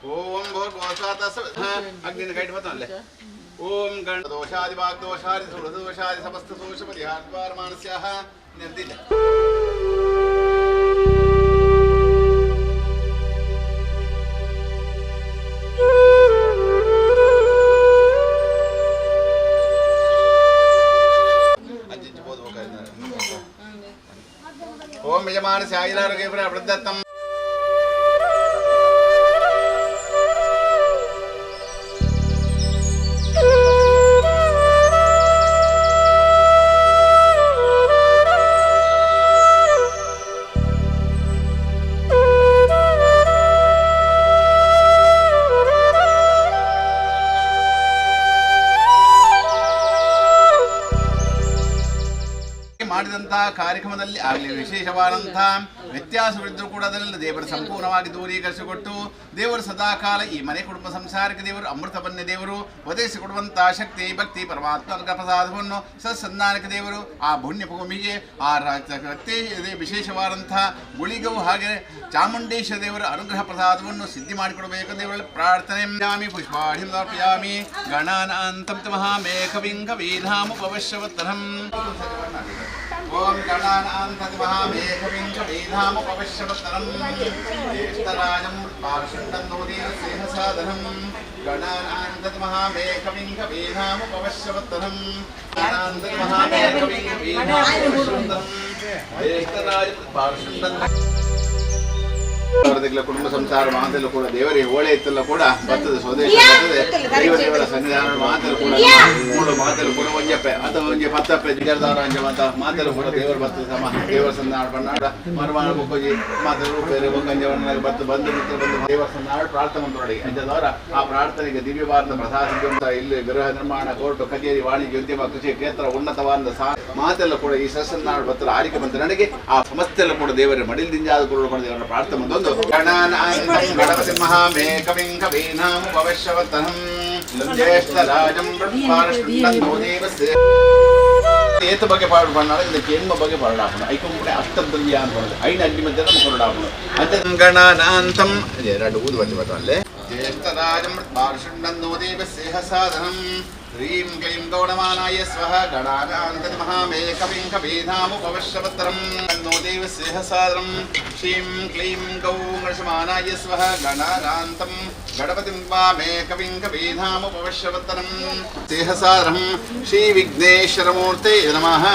ओम अग्नि ಕೈಟ್ ಬತ್ತಲ್ಲ. ಓಂ ಗಣ ದೋಷಾದಿ ವಾಗ್ದೋಷಾದಿ ಸುಹೃದೋಷಾದಿ ಸಮಸ್ತ ದೋಷ ಪರಿಹಾರದ್ವಾರ ಮಾನಸ್ಯಾಹ ನಿರ್ದಿಲ್ಲ. ಓಂ ಯಜಮಾನ ಸಾಯಿಲಾರೋಗ್ಯ ವೃದ್ಧತ್ತಂ. ಮಾಡಿದಂಥ ಕಾರ್ಯಕ್ರಮದಲ್ಲಿ ಆಗಲಿ ವಿಶೇಷವಾದಂಥ ವ್ಯತ್ಯಾಸವಿದ್ದರೂ ಕೂಡ ಅದರಲ್ಲಿ ದೇವರು ಸಂಪೂರ್ಣವಾಗಿ ದೂರೀಕರಿಸಿಕೊಟ್ಟು ದೇವರು ಸದಾಕಾಲ ಈ ಮನೆ ಕುಟುಂಬ ಸಂಸಾರಕ್ಕೆ ದೇವರು ಅಮೃತವನ್ನೇ ದೇವರು ಒದಗಿಸಿಕೊಡುವಂಥ ಶಕ್ತಿ ಭಕ್ತಿ ಪರಮಾತ್ಮನ ಪ್ರಸಾದವನ್ನು ಸತ್ಸಂಧಾನಕ್ಕೆ ದೇವರು ಆ ಪುಣ್ಯ ಭೂಮಿಗೆ ಆ ವಿಶೇಷವಾದಂಥ ಗುಳಿಗವು ಹಾಗೆ ಚಾಮುಂಡೇಶ್ವರ ದೇವರ ಅನುಗ್ರಹ ಪ್ರಸಾದವನ್ನು ಸಿದ್ಧಿ ಮಾಡಿಕೊಡಬೇಕು ದೇವರಲ್ಲಿ ಪ್ರಾರ್ಥನೆ. ಪುಷ್ಪಾಢಿಂ ಸಮರ್ಪಯಾಮಿ ಗಣಾನಾಂತಂ ಮಹಾಮೇಘವಿಂಗವೀಧಾಮುಪವಶ್ಯವತ್ತರಂ. ಓಂ ಗಣಾನಾಂತಮಹಾಮೇಘವಿಂಗವೀಧಾಮುಪವಶ್ಯವತ್ತರಂ ಜ್ಯೇಷ್ಠರಾಜಂ ಪಾರ್ಷಂಡಂ ದೋದೀರಸಿಂಹಸಾದನಂ ಗಣಾನಾಂತಮಹಾಮೇಘವಿಂಗವೀಧಾಮುಪವಶ್ಯವತ್ತರಂ ಗಣಾನಾಂತಮಹಾಮೇಘವಿಂಗವೀಧಾಮುಪವಶ್ಯವತ್ತರಂ ಜ್ಯೇಷ್ಠರಾಜಂ ಪಾರ್ಷಂಡಂ. ಕುಟುಂಬ ಸಂಸಾರ ಮಾತಲ್ಲೂ ಕೂಡ ದೇವರಿಗೆ ಓಳೆ ಇತ್ತಲ್ಲ ಕೂಡ ಬರ್ತದೆ, ಸ್ವದೇಶ ಬರ್ತದೆ, ದೇವ ದೇವರ ಸನ್ನಿಧಾನ ಮಾತಲ್ಲೂ ಕೂಡ ಮೂಡು ಮಾತಲ್ಲೂ ಕೂಡ ಒಂಜಪ್ಪೆ ಅಥವಾ ಒಂಜಿ ಪತ್ತಪ್ಪೆ ಜಿಗರ್ದಾರ ಅಂಜ ಅಂತ ಮಾತಲ್ಲೂ ಕೂಡ ದೇವರು ಬರ್ತದೆ ಸಮ ದೇವರ ಸನ್ನಿಧಾನ ಬಣ್ಣಾಡ ಮರುಮಾನ ಬೊಕ್ಕೋಜಿ ಮಾತಲ್ಲೂ ಬೇರೆ ಬೊಕ್ಕಂಜವನ್ನ ಬತ್ತು ಬಂದು ಮಿತ್ರ ಬಂದು ದೇವರ ಸನ್ನಿಧಾನ ಪ್ರಾರ್ಥನೆ ಮಂತ್ರೊಳಗೆ ಅಂಜದವರ ಆ ಪ್ರಾರ್ಥನೆಗೆ ದಿವ್ಯವಾದ ಪ್ರಸಾದ ಇಲ್ಲಿ ಗೃಹ ನಿರ್ಮಾಣ ಕೋರ್ಟು ಕಚೇರಿ ವಾಣಿಜ್ಯ ಉದ್ಯಮ ಕೃಷಿ ಕ್ಷೇತ್ರ ಉನ್ನತವಾದ ಮಾತೆಲ್ಲ ಕೂಡ ಈ ಸಸ್ಯನಾಡ ಬತ್ತಲ ಆರಿಕೆ ಬಂದ ನನಗೆ ಆ ಸಮಸ್ಯೆಲ್ಲ ಕೂಡ ದೇವರ ಮಡಿಲ್ದಿಂಜಾದ ಕೂಡ ದೇವರ ಪ್ರಾರ್ಥನೆ ಬಂದೊಂದು ಏತ ಬಗ್ಗೆ ಪಾಡು பண்ணாலும் ಇದಕ್ಕೆ ಎಣ್ಮ ಬಗ್ಗೆ ಪಾಡಾಪಣ ಐಕೊಂಬುಡೆ ಅಷ್ಟದ್ರವ್ಯ ಅಂತ ಐನ ಅಗ್ನಿ ಮಧ್ಯೆ ನಮ್ಮ ಕೊರಡಾಪಣ ಅಂತ ಗಣನಾಂತಂ ಎರಡು ಊದು ಬಟ್ಟಿ ಬರ್ತವಲ್ಲೇ. ಜ್ಯೇಷ್ಠರಾಜಮೃತ್ಪಾರ್ಷಣ್ಣನ್ನೋ ದೇವಸ್ಯೇಹ ಸಾಧನಂ ह्रीं क्लीं गौणमानाय स्वः गणानान्तमहामेकविं कवीनामुपवश्यवत्रं तन्नो देवस्येह सादरं श्रीं क्लीं गौङषमानाय स्वः गणानान्तं गणपतिं वामेकविं कवीनामुपवश्यवत्रं सेहसारं श्रीविघ्नेश्वरमूर्ते नमः।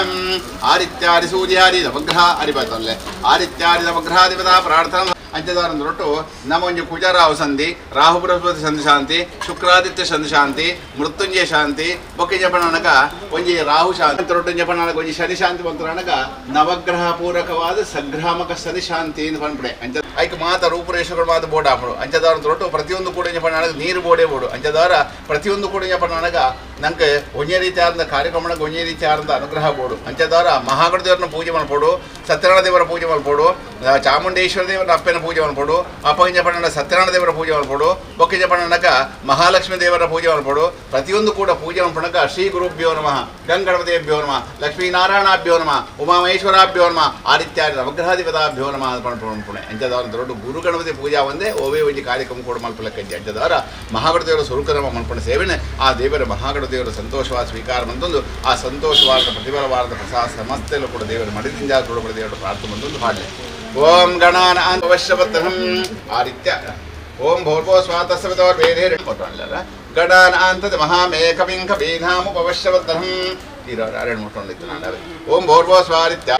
आदित्यादि सूर्यादि नवग्रह ಅರಿಬತ್ತಲ್ಲೇ ಆದಿತ್ಯಾದಿ ನವಗ್ರಹಾಧಿಪತ ಪ್ರಾರ್ಥನಾ ಅಂಚದಾರೊಂದು ರೊಟ್ಟು ನಮ್ಮ ಒಂಜಿ ಕುಜರಾವು ಸಂಧಿ, ರಾಹು ಬೃಹಸ್ಪತಿ ಸಂಧಿ ಶಾಂತಿ, ಶುಕ್ರಾದಿತ್ಯ ಸಂಧಿ ಶಾಂತಿ, ಮೃತ್ಯುಂಜಯ ಶಾಂತಿ, ಬೊಕ್ಕ ಜಪಣನಗ ಒಂಜಿ ರಾಹು ಶಾಂತಿ ರೊಟ್ಟು ಜಪಣನಗ ಒಂಜಿ ಶನಿ ಶಾಂತಿ ಬಂತರಣಗ ನವಗ್ರಹ ಪೂರಕವಾದ ಸಗ್ರಾಮಕ ಶನಿ ಶಾಂತಿ ಎಂದು ಪನ್ಪಡೆ. ಅಂಚ ಐಕ್ ಮಾತ ರೂಪುರೇಷೆಗಳು ಮಾತ ಬೋರ್ಡ್ ಹಾಪಡು. ಅಂಚದಾರ ರೊಟ್ಟು ಪ್ರತಿಯೊಂದು ಕೂಡ ಜಪಣನಗ ನೀರು ಬೋಡೇ ಬೋಡು. ಅಂಚದಾರ ಪ್ರತಿಯೊಂದು ಕೂಡ ಜಪಣನಗ ನಂಗೆ ಒಂಜೇ ರೀತಿಯಾದ ಕಾರ್ಯಕ್ರಮಕ್ಕೆ ಒಂಜೇ ರೀತಿಯಾದ ಅನುಗ್ರಹ ಬೋಡು. ಅಂಚದಾರ ಮಹಾಗಣದೇವರನ್ನ ಪೂಜೆ ಮಲ್ಪೋಡು, ಸತ್ಯನಾರಾಯಣ ದೇವರ ಪೂಜೆ ಮಲ್ಪೋಡು, ಚಾಮುಂಡೇಶ್ವರ ದೇವರ ಅಪ್ಪನ ಪೂಜೆ ಮಲ್ಪೋಡು, ಅಪ್ಪಗಿಂಜ ಪಣ್ಣನ ಸತ್ಯನಾರಾಯಣ ದೇವರ ಪೂಜೆ ಮಲ್ಪೋಡು, ಬೊಕ್ಕಿಂಜ ಪಣ್ಣನಗ ಮಹಾಲಕ್ಷ್ಮೀ ದೇವರ ಪೂಜೆ ಮಲ್ಪೋಡು. ಪ್ರತಿಯೊಂದು ಕೂಡ ಪೂಜೆ ಮಲ್ಪಣಗ ಶ್ರೀ ಗುರುಭ್ಯೋ ನಮಃ, ಗಂಗಣಪತಿಭ್ಯೋ ನಮಃ, ಲಕ್ಷ್ಮೀನಾರಾಯಣಾಭ್ಯೋ ನಮಃ, ಉಮಾಮಹೇಶ್ವರಾಭ್ಯೋ ನಮಃ, ಆದಿತ್ಯಾದಿ ನವಗ್ರಹಾಧಿಪತಾಭ್ಯೋ ನಮಃ ಪಣಪುಣೆ. ಅಂಚದವರ ದೊಡ್ಡ ಗುರು ಗಣಪತಿ ಪೂಜಾ ಒಂದೇ ಓವೇ ಒಂಜಿ ಕಾರ್ಯಕ್ರಮ ಕೂಡ ಮಲ್ಪಲಕ್ಕಂಜಿ. ಅಂಚದವರ ಮಹಾಗಣದೇವರ ಸ್ವರೂಪನ ಮಲ್ಪಣ ಸೇವೆನೆ ಆ ದೇವರ ಮಹಾಗಣದೇವರ ಸಂತೋಷವಾದ ಸ್ವೀಕಾರ ಬಂದೊಂದು ಆ ಸಂತೋಷವಾದ ಪ್ರತಿಫಲವಾದ ಪ್ರಸಾದ ಸಮಸ್ತೆಯಲ್ಲೂ ಕೂಡ ದೇವರ ಮಡಿದಿಂದ ಕೂಡ ದೇವರ ಪ್ರಾರ್ಥನೆ ಬಂದೊಂದು ಹಾಡಲೆ. ಓಂ ಗಣಾನ ಅವಶ್ಯವತ್ತಹಂ ಆದಿತ್ಯ ಓಂ ಭೋರ್ಭೋ ಸ್ವಾತಸ್ಸವಿತೋರ್ವೇದೇ ಗಣಾನ ಅಂತದ ಮಹಾಮೇಕವಿಂ ಕವೀನಾಮುಪವಶ್ಯವತ್ತಹಂ ತೀರ ಮುಟ್ಟೊಂಡಿತ್ತು ನಾನು. ಓಂ ಭೋರ್ಭೋ ಸ್ವಾದಿತ್ಯ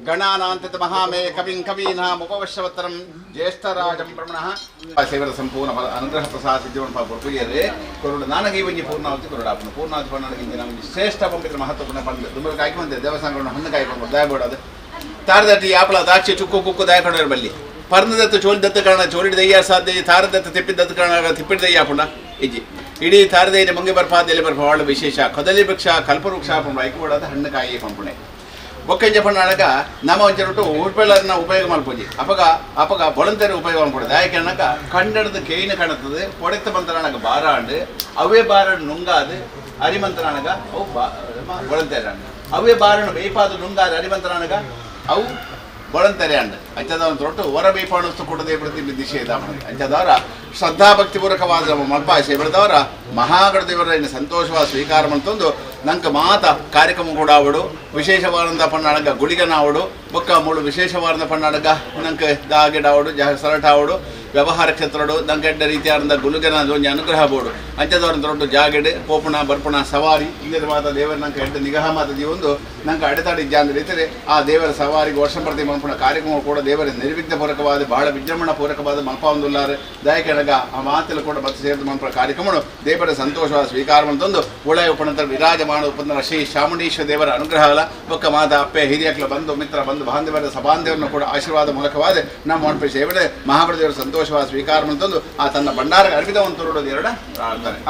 ಗಣಾನಾಂತತ ಮಹಾಮೇ ಕವಿಂ ಕವೀನಾಮುಪವಶ್ಯವತ್ತರಂ ಜ್ಯೇಷ್ಠರಾಜಂ ಬ್ರಹ್ಮಣಃ ಸೇವರ ಸಂಪೂರ್ಣ ಅನುಗ್ರಹ ಪ್ರಸಾದ ಸಿದ್ಧಿವನ್ ಪೂಜೆಯರೇ ಕೊರಡು ನಾನಗೆ ಒಂಜಿ ಪೂರ್ಣಾವತಿ ಕೊರಡಾಪನ ಪೂರ್ಣಾವತಿ ಪಣ್ಣಗಿಂತ ನಮಗೆ ಶ್ರೇಷ್ಠ ಪಂಪಿತರ ಮಹತ್ವಪೂರ್ಣ ಪಂಡ ದುಂಬರ ಕಾಯ್ಕೆ ಬಂದೆ ದೇವಸ್ಥಾನಗಳನ್ನು ಹಣ್ಣು ಕಾಯ್ಕೊಂಡು ದಾಯಬೋಡದು ತಾರದಟ್ಟಿ ಯಾಪಲ ದಾಕ್ಷಿ ಚುಕ್ಕು ಕುಕ್ಕು ದಾಯಕೊಂಡು ಬಲ್ಲಿ ಪರ್ಣದತ್ತ ಚೋಲಿದತ್ತ ಕಾರಣ ಚೋಲಿದ ದಯ್ಯ ಸಾಧ್ಯ ತಾರದತ್ತ ತಿಪ್ಪಿದತ್ತ ಕಾರಣ ತಿಪ್ಪಿದ ದಯ್ಯ ಪುಂಡ ಇಜ್ಜಿ ಇಡೀ ತಾರದೈನ ಮಂಗೆ ಬರ್ಪ ದೆಲೆ ಬರ್ಪ ಭಾಳ ವಿಶೇಷ ಕದಲಿ ವೃಕ್ಷ ಕಲ್ಪವೃಕ್ಷ ಪಂಡ ಐಕೋಡಾದ ಹಣ್ಣು ಕಾಯಿ ಪಂಪುಣೆ ಬೊಕ್ಕಂಜ ಪಣ್ಣಾಗ ನಮ್ಮ ಒಂಚರೊಟ್ಟು ಉಪೇಳನ್ನ ಉಪಯೋಗ ಮಲ್ಪೊಂಜಿ ಅಪಗ ಅಪಗ ಬೊಳಂತೆರೆ ಉಪಯೋಗ ಮಲ್ಪೊಡು ದಾಯಕನಕ ಕಂಡದ ಕೇಯಿನ ಕಾಣುತ್ತದೆ ಪೊಡೆತ್ತ ಬಂತನಾಗ ಬಾರಾಂಡು ಅವೇ ಬಾರಣ್ಣು ನುಂಗಾದು ಅರಿಮಂತನಾಗ ಅವು ಬೊಳಂತೆರೆ ಅವೇ ಬಾರಣ್ಣು ಬೇಪಾದ ನುಂಗಾದು ಅರಿಮಂತನಾಗ ಅವು ಬೊಳಂತೆರೆ ಅಂಡ್ ಅಂಚದ ಒಂದು ರೊಟ್ಟು ಹೊರ ಬೇಪಾಣಸ್ತು ಕೊಡದೆ ಪ್ರತಿ ನಿಷೇಧ ಅಂಚದವರ ಶ್ರದ್ಧಾಭಕ್ತಿಪೂರ್ವಕವಾದ ನಮ್ಮ ಮಲ್ಪಾಶೆ ಬೆಳೆದವರ ಮಹಾಗಣದೇವರ ಸಂತೋಷವಾದ ಸ್ವೀಕಾರ ಮಂತೊಂದು ನಂಗೆ ಮಾತ ಕಾರ್ಯಕ್ರಮ ಕೂಡ ಅವಡು ವಿಶೇಷವಾದಂಥ ಪಣ್ಣಾಡಗ ಗುಳಿಗನಾವಡು ಬೊಕ್ಕ ಮೂಳು ವಿಶೇಷವಾದಂಥ ಪಣ್ಣಾಡಗ ನಂಗೆ ದಾಗಿಡಾವಡು ಸರಟ ಆವಡು ವ್ಯವಹಾರ ಕ್ಷೇತ್ರಡು ನಂಗೆ ಎಡ್ಡ ರೀತಿಯಾದಂಥ ಗುಳುಗನ ಒಂಜಿ ಅನುಗ್ರಹ ಬೋಡು ಅಂಚದವರ ದೊಡ್ಡ ಜಾಗಡೆ ಪೋಪಣ ಬರ್ಪಣ ಸವಾರಿ ಇಂಗದ ಮಾತ ದೇವರ ನಂಗೆ ಎಡ್ಡ ನಿಗಹ ಮಾತ ಜೀವೊಂದು ನಂಗೆ ಅಡೆತಾಡಿ ಜಾಂದ ರೀತಿಯಲ್ಲಿ ಆ ದೇವರ ಸವಾರಿಗೆ ವರ್ಷ ಪ್ರತಿ ಮಲ್ಪಣ ಕಾರ್ಯಕ್ರಮ ಕೂಡ ದೇವರ ನಿರ್ವಿಘ್ನ ಪೂರಕವಾದ ಬಹಳ ವಿಜೃಂಭಣ ಪೂರಕವಾದ ಮಲ್ಪೊಂದುಲ್ಲಾರೆ ದಯಕೆಳಗ ಆ ಮಾತೆಲ್ಲ ಕೂಡ ಮತ್ತೆ ಸೇರಿದ ಮಲ್ಪಣ ಕಾರ್ಯಕ್ರಮ ದೇವರ ಸಂತೋಷವಾದ ಸ್ವೀಕಾರ ಮಂತೊಂದು ಉಳಯ ಉಪನಂತರ ವಿರಾಜಮಾನ ಉಪಂತರ ಶ್ರೀ ಚಾಮುಂಡೇಶ್ವರ ದೇವರ ಅನುಗ್ರಹ ಅಲ್ಲ ಬೊಕ್ಕ ಮಾತ ಅಪ್ಪೆ ಹಿರಿಯಕ್ಲ ಬಂಧು ಮಿತ್ರ ಬಂಧು ಬಾಂಧವರ ಸಬಾಂಧವರನ್ನು ಕೂಡ ಆಶೀರ್ವಾದ ಮೂಲಕವಾದ ನಮ್ಮ ಮಲ್ಪೆ ಸೇವೆ ಮಹಾಬಲದೇವರ ಸಂತೋಷವಾದ ಸ್ವೀಕಾರ ಮಂತೊಂದು ಆ ತನ್ನ ಭಂಡಾರ ಅರ್ಪಿತವಂತರುಡೋದು ಎರಡ ಪ್ರಾರ್ಥನೆ.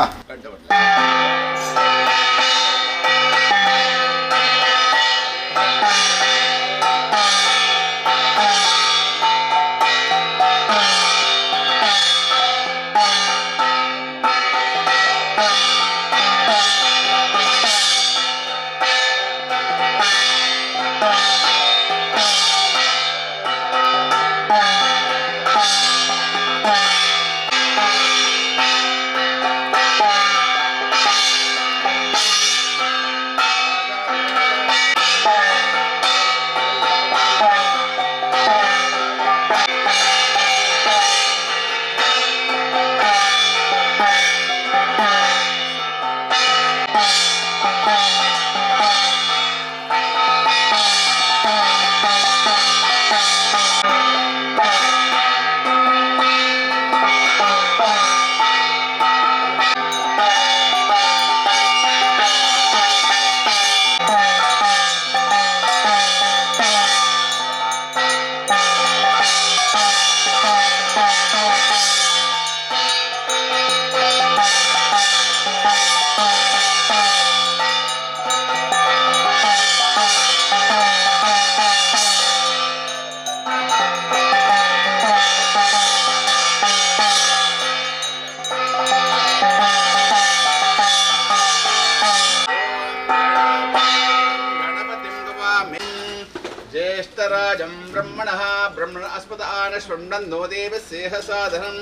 ज्येष्ठराजं ब्रह्मणः ब्रह्मण अस्पद आनश्वन्नो देवस्येह साधनं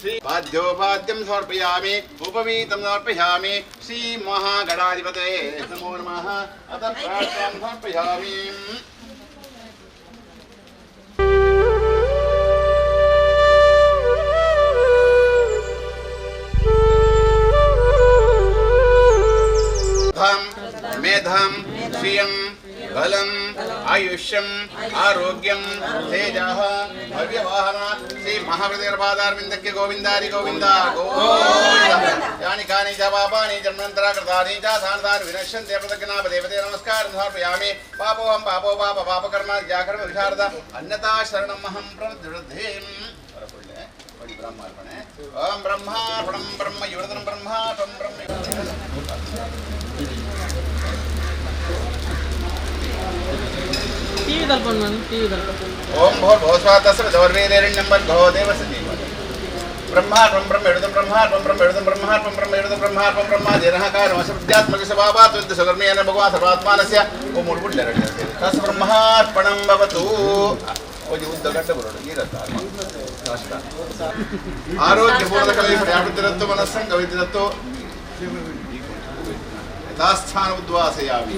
श्री पाद्योपाद्यं समर्पयामि उपवीतं समर्पयामि श्री महागणाधिपतये नमो नमः। अतः प्रार्थनां समर्पयामि। मेधां श्रियं बलं आयुष्यं आरोग्यं तेजः भव्यवाहन श्री महावीरपादारविन्दके गोविन्दारि गोविन्द गोविन्द यानि कानि च पापानि जन्मान्तरा कृतानि च तानि विनश्यन्ते प्रदक्षिणापदेवते नमस्कारं समर्पयामि। पापोऽहं पापो पाप पापकर्म जाकर्म विशारद अन्यथा शरणमहं प्रवृद्धिं ब्रह्मार्पणे ओम ब्रह्मार्पणं ब्रह्म युवदनं ब्रह्मार्पणं ब्रह्म। ओम भूर्भुवस्वः तस्सवितुर्वरेण्यं भर्गो देवस्य धीमहि। ब्रह्मार्पणं ब्रह्म युवदनं ब्रह्मार्पणं ब्रह्म युवदनं ब्रह्मार्पणं ब्रह्म युवदनं ब्रह्मार्पणं ब्रह्म जनः कारणं भगवान् सर्वात्मानस्य ओम तस् ब्रह्मार्पणं भवतु। आरोग्यपूर्णकलैः मनस्सं कवितिरत्तो यथास्थान उद्वासयामि।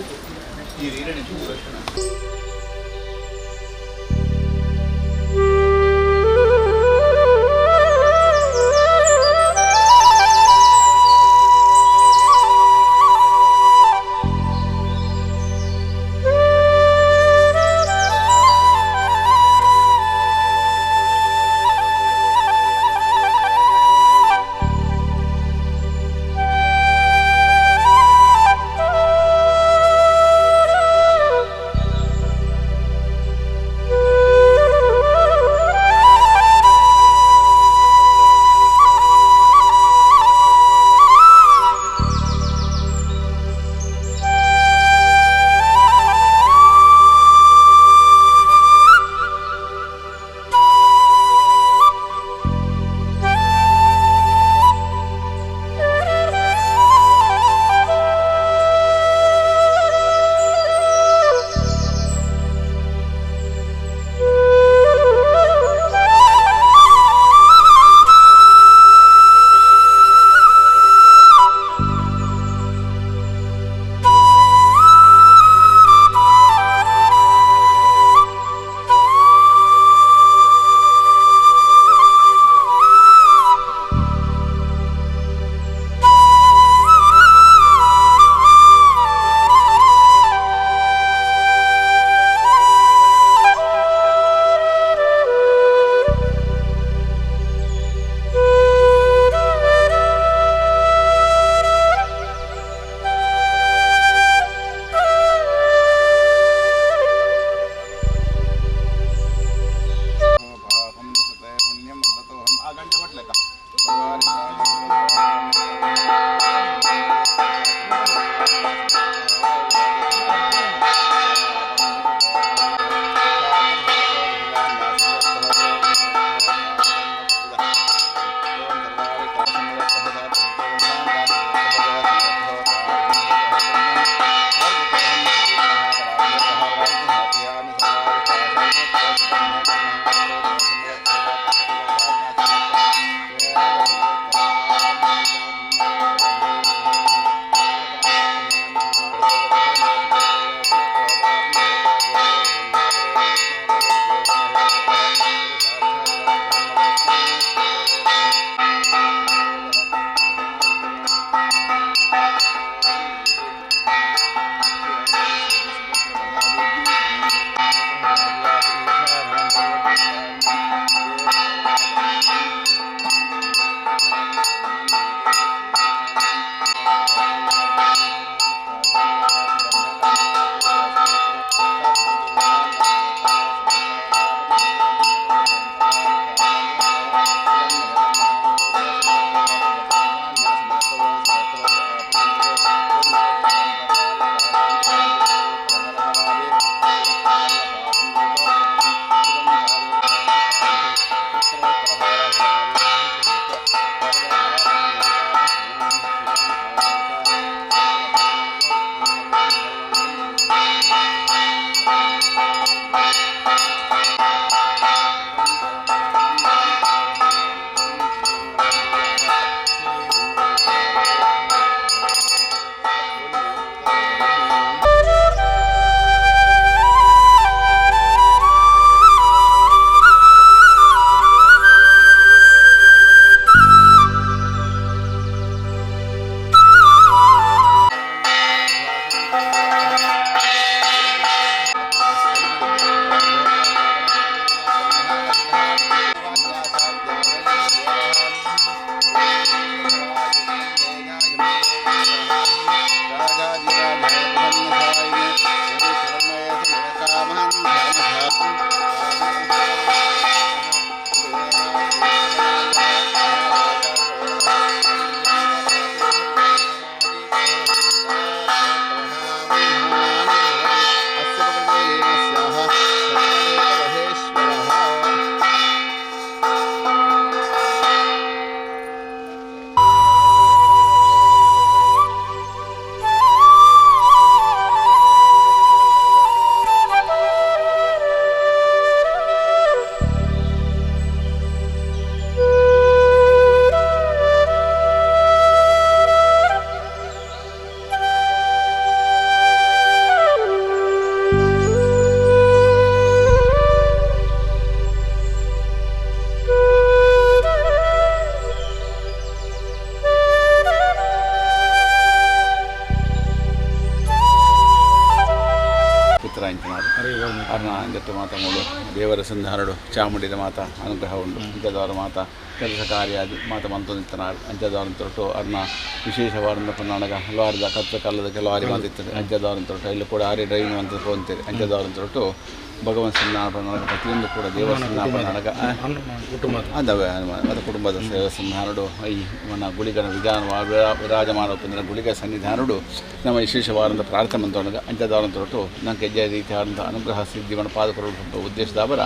ದೇವರ ಸನ್ನಿಧಾನಡು ಚಾಮುಂಡಿದ ಮಾತ ಅನುಗ್ರಹ ಉಂಡು ಅಂಚದವರ ಮಾತ ಕೆಲಸ ಕಾರ್ಯ ಮಾತ ಮಂತೊಂದಿತ್ತನಾರು ಅಂಚದವರ ತೊಟ್ಟು ಅರ್ನ ವಿಶೇಷವಾದ ಪನ್ನಾಣಗ ಹಲವಾರದ ಕತ್ತ ಕಲ್ಲದ ಕೆಲವಾರಿ ಮಂತಿತ್ತಾರೆ ಅಂಚದವರ ತೊಟ್ಟು ಇಲ್ಲಿ ಕೂಡ ಆರಿ ಡ್ರೈವಿಂಗ್ ಅಂತ ಹೋಗ್ತೀರಿ ಅಂಚದವರ ತೊಟ್ಟು ಭಗವಂತ ಸನ್ನಿಧಾನ ಪನ್ನಾಣಗ ಪ್ರತಿಯೊಂದು ಕೂಡ ದೇವರ ಸನ್ನಿಧಾನ ಪನ್ನಾಣಗ ಅದು ಕುಟುಂಬದ ಸೇವಾ ಸನ್ನಿಧಾನಡು ಈ మన ಗುಳಿಗನ ವಿಧಾನ ವಿರಾಜಮಾನ ಉಪಂದ್ರ ಗುಳಿಗ ಸನ್ನಿಧಾನಡು ನಮ್ಮ ವಿಶೇಷವಾದಂಥ ಪ್ರಾರ್ಥನೆ ಮಂತೊಣಗ ಅಂಚದವರ ತೊಟ್ಟು ನಂಗೆ ಹೆಜ್ಜೆ ರೀತಿಯಾದಂಥ ಅನುಗ್ರಹ ಸಿದ್ಧಿವನ್ನು ಪಾದಕರು ಉದ್ದೇಶದಾವರ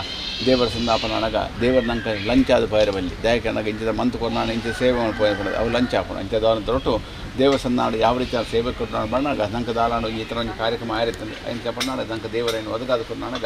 ದೇವರ ಸಂದಾಪನಾಗ ದೇವರ ನಂಗೆ ಲಂಚಾದ ಪೈರವಲ್ಲಿ ದಯಕನಾಗ ಇಂಚಿದ ಮಂತು ಕೊರ್ನಾಣ ಇಂಚಿದ ಸೇವೆ ಪೋಯ ಅವು ಲಂಚ ಹಾಕೋಣ ಅಂಚದವರ ತೊಟ್ಟು ದೇವರ ಸನ್ನಾಡು ಯಾವ ರೀತಿಯ ಸೇವೆ ಕೊಟ್ಟು ಬಣ್ಣಾಗ ನಂಗೆ ದಾಲಾಡು ಈ ಥರ ಒಂದು ಕಾರ್ಯಕ್ರಮ ಆಯಿರ್ತದೆ ಅಂಚ ಪಣ್ಣಾಡ ನಂಗೆ ದೇವರೇನು ಒದಗಾದ ಕೊರ್ನಾಣಗ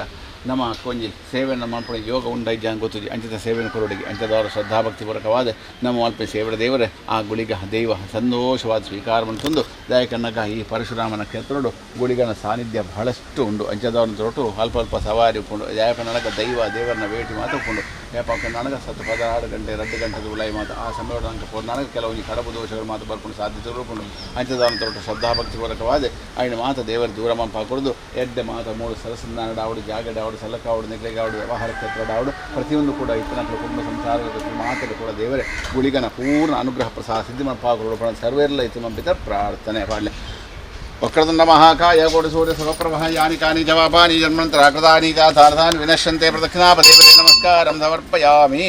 ನಮ್ಮ ಕೊಂಜಿ ಸೇವೆಯನ್ನು ಮಾಡ್ಕೊಂಡು ಯೋಗ ಉಂಡೈಜ ಗೊತ್ತಿದೆ ಅಂಚಿದ ಸೇವೆಯನ್ನು ಕೊರೊಡಿಗೆ ಅಂಚದವರ ಶ್ರದ್ಧಾಭಕ್ತಿಪೂರ್ವಕವಾದ ನಮ್ಮ ಅಲ್ಪ ಸೇವೆಯ ದೇವರೇ ಆ ಗುಳಿಗ ದೈವ ಸಂತೋಷವಾದ ಸ್ವೀಕಾರವನ್ನು ತಂದು ದಯಕನ್ನಗ ಈ ಪರಶುರಾಮನ ಕ್ಷೇತ್ರಡು ಗುಳಿಗನ ಸಾನ್ನಿಧ್ಯ ಬಹಳಷ್ಟು ಉಂಡು ಅಂಚದವರನ್ನು ತೊಟ್ಟು ಅಲ್ಪ ಅಲ್ಪ ಸವಾರಿ ಉಂಡು ಜಯಪನ್ನಗ ದೈವ ದೇವರನ್ನ ಭೇಟಿ ಮಾತುಕೊಂಡು ಜಯಪನ್ನಗ ಸತ್ತು 16 ಗಂಟೆ 2 ಗಂಟೆದ ಉಲಾಯಿ ಮಾತು ಆ ಸಮಯದ ಅಂಕ ಪೋರ್ನಾಗ ಕೆಲವೊಂದು ಕಡಬು ದೋಷಗಳು ಮಾತು ಬರ್ಕೊಂಡು ಸಾಧ್ಯತೆಗಳು ಉಂಡು ಅಂಚದವರನ್ನು ತೊಟ್ಟು ಶ್ರದ್ಧಾಭಕ್ತಿಪೂರ್ವಕವಾದ ఆయన ಮಾತ ದೇವರ ದೂರ ಮಂಪಾಕೊಡದು ಎಡ್ಡೆ ಮಾತ ಮೂಡು ಸರಸನ್ನಾಡ ಆವಡು ಜಾಗಡ ಆವಡು ಸಲಕಾವಡು ನೆಗ್ಲೆಗಾವಡು ವ್ಯವಹಾರ ಕ್ಷೇತ್ರ ಆವಡು ಪ್ರತಿಯೊಂದು ಕೂಡ ಇತ್ತನ ಕುಟುಂಬ ಸಂಸಾರದ ಮಾತಲ್ಲಿ ಕೂಡ ದೇವರೇ ಗುಳಿಗನ ಪೂರ್ಣ ಅನುಗ್ರಹ ಪ್ರಸಾದ ಸಿದ್ಧಿ ಮಂಪಾಕೊಡು ಸರ್ವೇರ್ಲ ಇತ್ತು ಮಂಪಿತ ಪ್ರಾರ್ಥನೆ ಪಾಡಲೆ ವಕ್ರತುಂಡ ಮಹಾಕಾಯ ಕೋಟಿ ಸೂರ್ಯ ಸಮಪ್ರಭ ಯಾನಿ ಕಾನಿ ಜವಾಪಾನಿ ಜನ್ಮಂತರ ಕೃತಾನಿ ಗಾಥಾರ್ಥಾನಿ ವಿನಶ್ಯಂತೆ ಪ್ರದಕ್ಷಿಣಾಪದೇವತೆ ನಮಸ್ಕಾರಂ ಸಮರ್ಪಯಾಮಿ.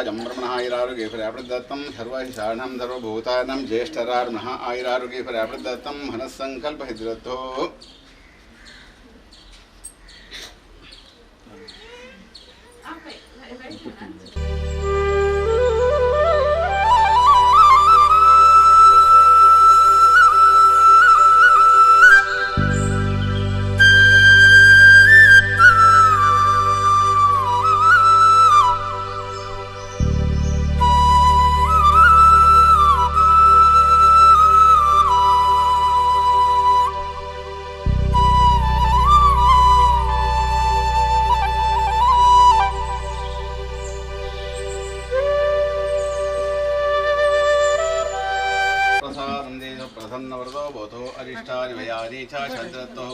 ज्येष्ठराजं ब्रह्मणः आयुरारोग्यैश्वर्यावृद्धत्तं सर्वैषाणां सर्वभूतानां ज्येष्ठरार्मणः आयुरारोग्यैश्वर्यावृद्धत्तं मनस्सङ्कल्पसिद्धिरस्तु।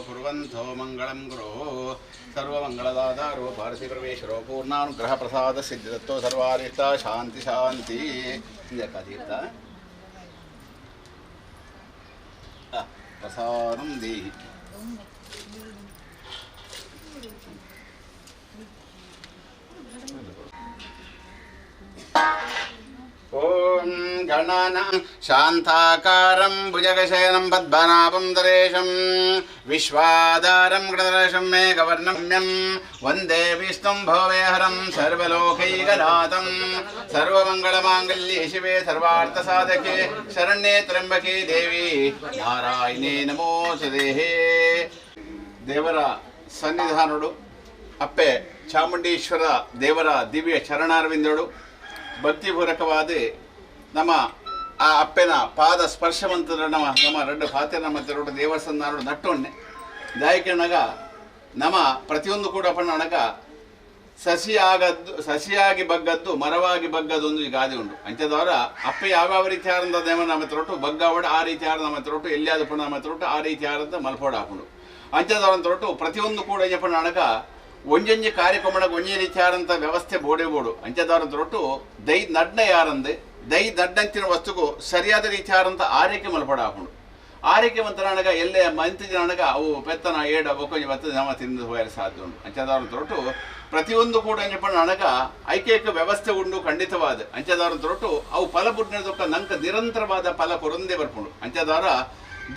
कुर्वन्तो मंगलं गुरो सर्वमंगलदातारो पार्थिपरमेश्वरो पूर्णानुग्रह प्रसाद सिद्धिदत्तो सर्वारिष्टा शांति शांति। प्रसादं देहि। ओम गणानां शान्ताकारं भुजगशयनं पद्मनाभं दरेशं विश्वाधारं गणदर्शं मेघवर्णम्यं वन्दे विष्णुं भवेहरं सर्वलोकैकनाथं सर्वमङ्गलमाङ्गल्ये शिवे सर्वार्थसाधके शरण्ये त्र्यम्बके देवी नारायणे नमोस्तुते। ದೇವರ ಸನ್ನಿಧಾನುಡು ಅಪ್ಪೆ ಚಾಮುಂಡೇಶ್ವರ ದೇವರ ದಿವ್ಯ ಚರಣಾರವಿಂದಳು ಭಕ್ತಿಪೂರ್ವಕವಾದ ನಮ್ಮ ಆ ಅಪ್ಪೆನ ಪಾದ ಸ್ಪರ್ಶವಂತ ನಮ್ಮ ನಮ್ಮ ರೆಡ್ಡು ಪಾತೆ ನಮ್ಮ ತೆರಡು ದೇವಸ್ಥಾನ ನಟ್ಟೊಣ್ಣೆ ದಾಯಕನಗ ನಮ್ಮ ಪ್ರತಿಯೊಂದು ಕೂಡ ಪಣ್ಣನಗ ಸಸಿಯಾಗದ್ದು ಸಸಿಯಾಗಿ ಬಗ್ಗದ್ದು ಮರವಾಗಿ ಬಗ್ಗದ್ದು ಒಂದು ಗಾದೆ ಉಂಟು. ಅಂಚದವರ ಅಪ್ಪೆ ಯಾವ್ಯಾವ ರೀತಿಯಾದಂಥ ದೇವ ನಮ್ಮ ತ್ರೊಟ್ಟು ಬಗ್ಗಾವಡ ಆ ರೀತಿಯಾದ ನಮ್ಮ ತ್ರೊಟ್ಟು ಎಲ್ಲಿಯಾದ ಪಣ್ಣ ನಮ್ಮ ತ್ರೊಟ್ಟು ಆ ರೀತಿಯಾದಂಥ ಮಲ್ಪೋಡ ಹಾಕೊಂಡು ಅಂಚದವರ ತೊಟ್ಟು ಪ್ರತಿಯೊಂದು ಕೂಡ ಪಣ್ಣನಗ ಒಂಜೊಂಜಿ ಕಾರ್ಯಕ್ರಮಕ್ಕೆ ಒಂಜಿ ರೀತಿಯಾದಂಥ ವ್ಯವಸ್ಥೆ ಬೋಡೆ ಬೋಡು ಅಂಚದವರ ತೊಟ್ಟು ದೈ ನಡ್ನ ಯಾರಂದೆ ದೈ ನಡ್ಡಂತಿನ ವಸ್ತುಗೂ ಸರಿಯಾದ ರೀತಿಯಾದಂಥ ಆರೈಕೆ ಮಲ್ಪಡ ಹಾಕೊಂಡು ಆರೈಕೆ ಮಂತ್ರನಗ ಎಲ್ಲೇ ಮಂತಿನಗ ಅವು ಪೆತ್ತನ ಏಡ ಬೊಕ್ಕೊಂಜಿ ಬತ್ತ ನಮ್ಮ ತಿಂದು ಹೋಯಲು ಸಾಧ್ಯ ಉಂಟು. ಅಂಚದವರ ತೊಟ್ಟು ಪ್ರತಿಯೊಂದು ಕೂಡ ಅಂಚಪಣ್ಣನಗ ಐಕೈಕ ವ್ಯವಸ್ಥೆ ಉಂಡು ಖಂಡಿತವಾದ ಅಂಚದವರ ತೊಟ್ಟು ಅವು ಫಲ ಬುಡ್ನದೊಕ್ಕ ನಂಕ ನಿರಂತರವಾದ ಫಲ ಕೊರೊಂದೇ ಬರ್ಪುಂಡು. ಅಂಚದವರ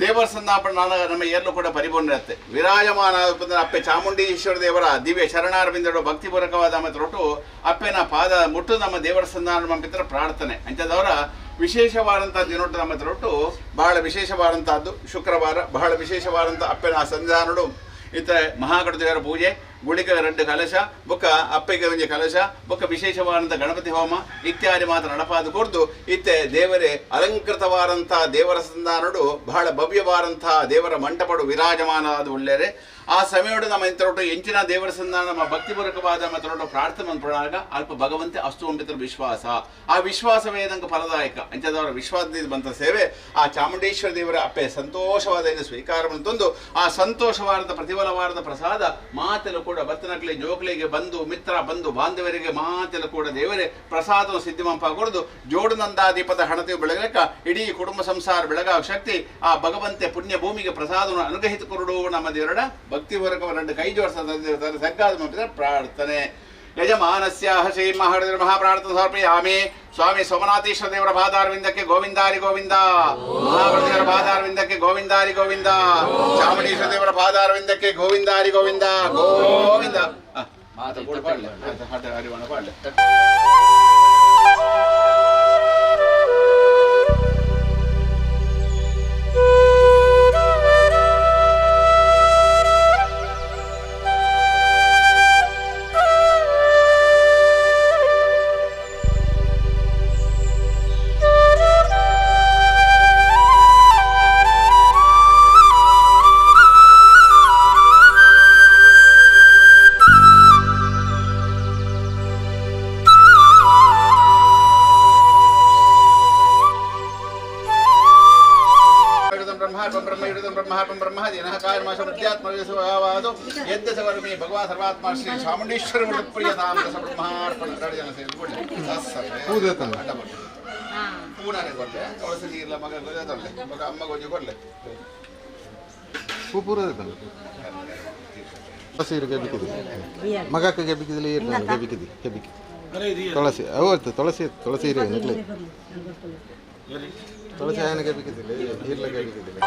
ದೇವರ ಸಂದಾಪಣ ನಮ್ಮ ಎಲ್ಲೂ ಕೂಡ ಪರಿಪೂರ್ಣ ಇರುತ್ತೆ. ವಿರಾಜಮಾನ ಅಪ್ಪೆ ಚಾಮುಂಡೇಶ್ವರ ದೇವರ ದಿವ್ಯ ಶರಣಾರವಿಂದಡು ಭಕ್ತಿಪೂರ್ವಕವಾದ ಮತ್ತು ಅಪ್ಪೆನ ಪಾದ ಮುಟ್ಟು ನಮ್ಮ ದೇವರ ಸಂಧಾನ ಮಂಪಿತರ ಪ್ರಾರ್ಥನೆ. ಅಂಥದವರ ವಿಶೇಷವಾದಂಥ ದಿನೊಟ್ಟು ನಮ್ಮ ತೊಟ್ಟು ಬಹಳ ವಿಶೇಷವಾದಂಥದ್ದು ಶುಕ್ರವಾರ ಬಹಳ ವಿಶೇಷವಾದಂಥ ಅಪ್ಪೆನ ಸಂಧಾನಡು ಇತ್ತ ಮಹಾಗಣದೇವರ ಪೂಜೆ ಗುಳಿಕ ಎರಡು ಕಲಶ ಬೊಕ್ಕ ಅಪ್ಪೆಗೆ ಒಂಜಿ ಕಲಶ ಬೊಕ್ಕ ವಿಶೇಷವಾದಂಥ ಗಣಪತಿ ಹೋಮ ಇತ್ಯಾದಿ ಮಾತ್ರ ನಡಪಾದ ಕೊರ್ದು ಇತ್ತೆ ದೇವರೇ ಅಲಂಕೃತವಾದಂಥ ದೇವರ ಸಂಧಾನಡು ಬಹಳ ಭವ್ಯವಾದಂಥ ದೇವರ ಮಂಟಪಡು ವಿರಾಜಮಾನವಾದ ಒಳ್ಳೆಯರೆ. ಆ ಸಮಯಡು ನಮ್ಮ ಇಂತರೊಟ್ಟು ಎಂಚಿನ ದೇವರ ಸಂಧಾನ ನಮ್ಮ ಭಕ್ತಿಪೂರ್ವಕವಾದ ನಮ್ಮ ಪ್ರಾರ್ಥನೆ ಮನ್ಪುಣಾಗ ಅಲ್ಪ ಭಗವಂತೆ ಅಸ್ತು ಅಂಬಿತರ ವಿಶ್ವಾಸ ಆ ವಿಶ್ವಾಸವೇ ನಂಗೆ ಫಲದಾಯಕ. ಅಂಚದವರ ವಿಶ್ವಾಸದಿಂದ ಬಂತ ಸೇವೆ ಆ ಚಾಮುಂಡೇಶ್ವರ ದೇವರ ಅಪ್ಪೆ ಸಂತೋಷವಾದ ಇದು ಸ್ವೀಕಾರವನ್ನು ತಂದು ಆ ಸಂತೋಷವಾದ ಪ್ರತಿಫಲವಾದ ಪ್ರಸಾದ ಮಾತೆಲ್ಲ ಕೂಡ ಬತ್ತನಕ್ಲಿ ಜೋಕ್ಲಿಗೆ ಬಂಧು ಮಿತ್ರ ಬಂಧು ಬಾಂಧವರಿಗೆ ಮಾತೆಲ್ಲ ಕೂಡ ದೇವರೇ ಪ್ರಸಾದವನ್ನು ಸಿದ್ಧಿಮಂಪ ಕೊಡದು ಜೋಡು ನಂದಾದೀಪದ ಹಣತೆಯು ಬೆಳಗಲಕ್ಕ ಇಡೀ ಕುಟುಂಬ ಸಂಸಾರ ಬೆಳಗಾವ ಶಕ್ತಿ ಆ ಭಗವಂತೆ ಪುಣ್ಯ ಭೂಮಿಗೆ ಪ್ರಸಾದವನ್ನು ಅನುಗ್ರಹಿತ ಕೊರಡು ನಮ್ಮ ದೇವರ ಭಕ್ತಿಪೂರ್ವಕ ಎರಡು ಕೈ ಜೋಡಿಸ ಸಗ್ಗಾದ ಪ್ರಾರ್ಥನೆ. ಯಜಮಾನಸ್ಯ ಶ್ರೀ ಮಹಾದೇವ ಮಹಾಪ್ರಾರ್ಥನೆ ಸಮರ್ಪಯಾಮಿ. ಸ್ವಾಮಿ ಸೋಮನಾಥೇಶ್ವರ ದೇವರ ಪಾದಾರವಿಂದಕ್ಕೆ ಗೋವಿಂದಾರಿ ಗೋವಿಂದ, ಮಹಾಪ್ರದೇವರ ಪಾದಾರವಿಂದಕ್ಕೆ ಗೋವಿಂದಾರಿ ಗೋವಿಂದ, ಚಾಮುಂಡೇಶ್ವರ ದೇವರ ಪಾದಾರವಿಂದಕ್ಕೆ ಗೋವಿಂದಾರಿ ಗೋವಿಂದ ಗೋವಿಂದ. ಪಾಡ್ಲೆ ಭಗವಾನ್ ಸರ್ವಾತ್ಮ ಶ್ರೀ ಚಾಮುಂಡೇಶ್ವರ ಪ್ರಿಯತಾಂ ಬ್ರಹ್ಮಾರ್ಪಣ ಪೂನಾನೆ ಕೊಡ್ಲೆ ತುಳಸಿ ನೀರ್ಲ ಮಗ ತೊಳ್ಳೆ ಮಗ ಅಮ್ಮ ಗೊಂಜಿ ಕೊಡ್ಲೆ ಮಗಕ್ಕೆ ಬಿಕ್ಕಿದಿಲ್ಲ ಬಿಕ್ಕಿದಿ ಕೆಬಿಕ್ಕಿ. ತುಳಸಿ ಅವು ತುಳಸಿ ತುಳಸಿ ಇರಿ ನಿಕ್ಲೆ ತುಳಸಿ ಆಯನ ಕೈಬಿಕ್ಕಿದ್ದಿಲ್ಲ ಈರ್ಲ ಕೈಬಿಕ್ಕಿದ್ದಿಲ್ಲ.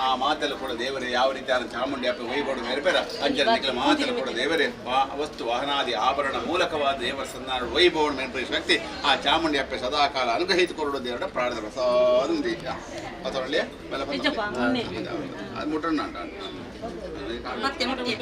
ಆ ಮಾತೆಲ್ಲ ಕೂಡ ದೇವರೇ ಯಾವ ರೀತಿಯಾದ ಚಾಮುಂಡಿ ಅಪ್ಪ ವೈಭವ ಮೇರ್ಪೆರ ಅಂಚನೆ ನಿಖಿಲ ಮಾತೆಲ್ಲ ಕೂಡ ದೇವರೇ ವಸ್ತು ವಾಹನಾದಿ ಆಭರಣ ಮೂಲಕವಾದ ದೇವರ ಸನ್ನಾರು ವೈಭವ ಮೇರ್ಪೆ ಶಕ್ತಿ ಆ ಚಾಮುಂಡಿ ಅಪ್ಪೆ ಸದಾಕಾಲ ಅನುಗ್ರಹಿತ ಕೊರಡು ದೇವರ ಪ್ರಾರ್ಥನೆ ಪ್ರಸಾದ ಅದರಲ್ಲಿ ಅದು ಮುಟ್ಟಣ. ಮತ್ತೆ ಮುಟ್ಟಿ.